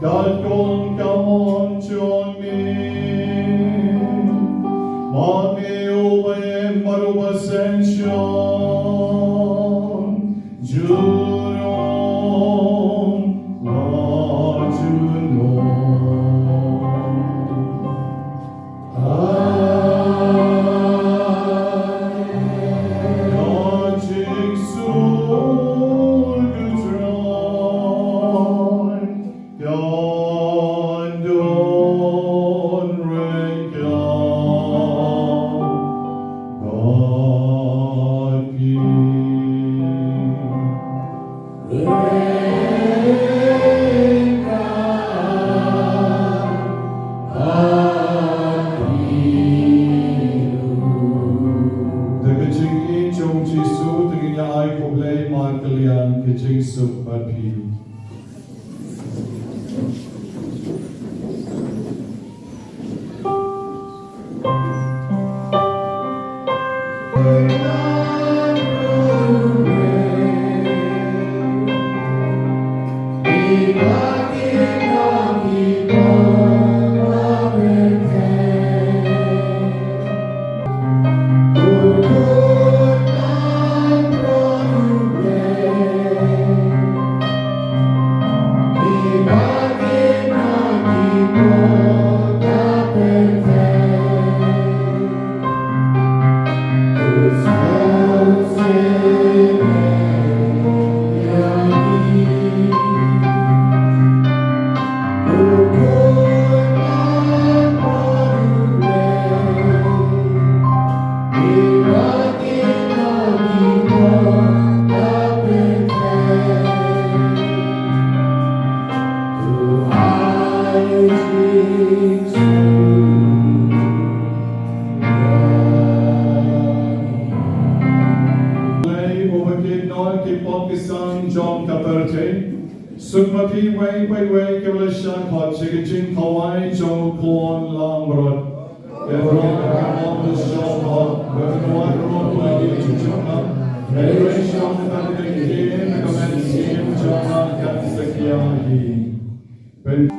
katkum ka mon jong me. Ma me uba im bad uba synshar junom la junom. Da ka jingïeit jong u Jisu, te ngin ïa ai khublei markylliang ka jingsuk bad phi. Lei uba kit noh ki pop ki san jong ka pyrthei. Suk ma phi uwei pa uwei kiba la shah khot sha ka jingkhawai jong u khun langbrot. Ka rong ka ong ka shong hok, ka rong ka rong ka ïa ka jong ka. Ka rong shong ka tang ka ïa ka mynsiem jong ka kan sakia hi. Pen-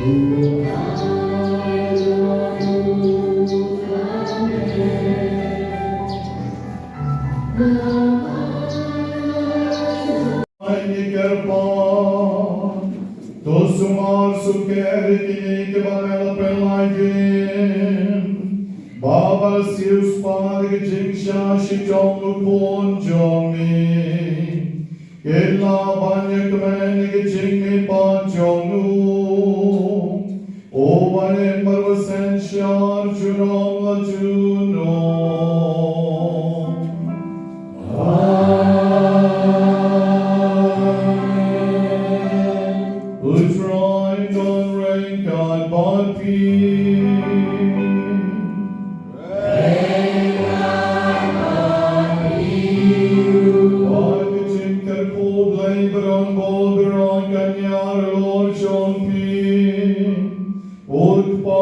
Ai ni kyrpad, to sumar sukher ïa kine kiba me la pynlait kim. Ba ban siew spah ïa ka jingshisha jong u Khun jong me. Kin lah ban ïakmen ïa ka jingmihpat jong u. Uba im marwei synshar junom la junom. Amen. U Trai un don ryngkat bad phi. Bad ka jingkyrkhu Blei baroh ba u Trai kan ïarap jong phi. U Kpa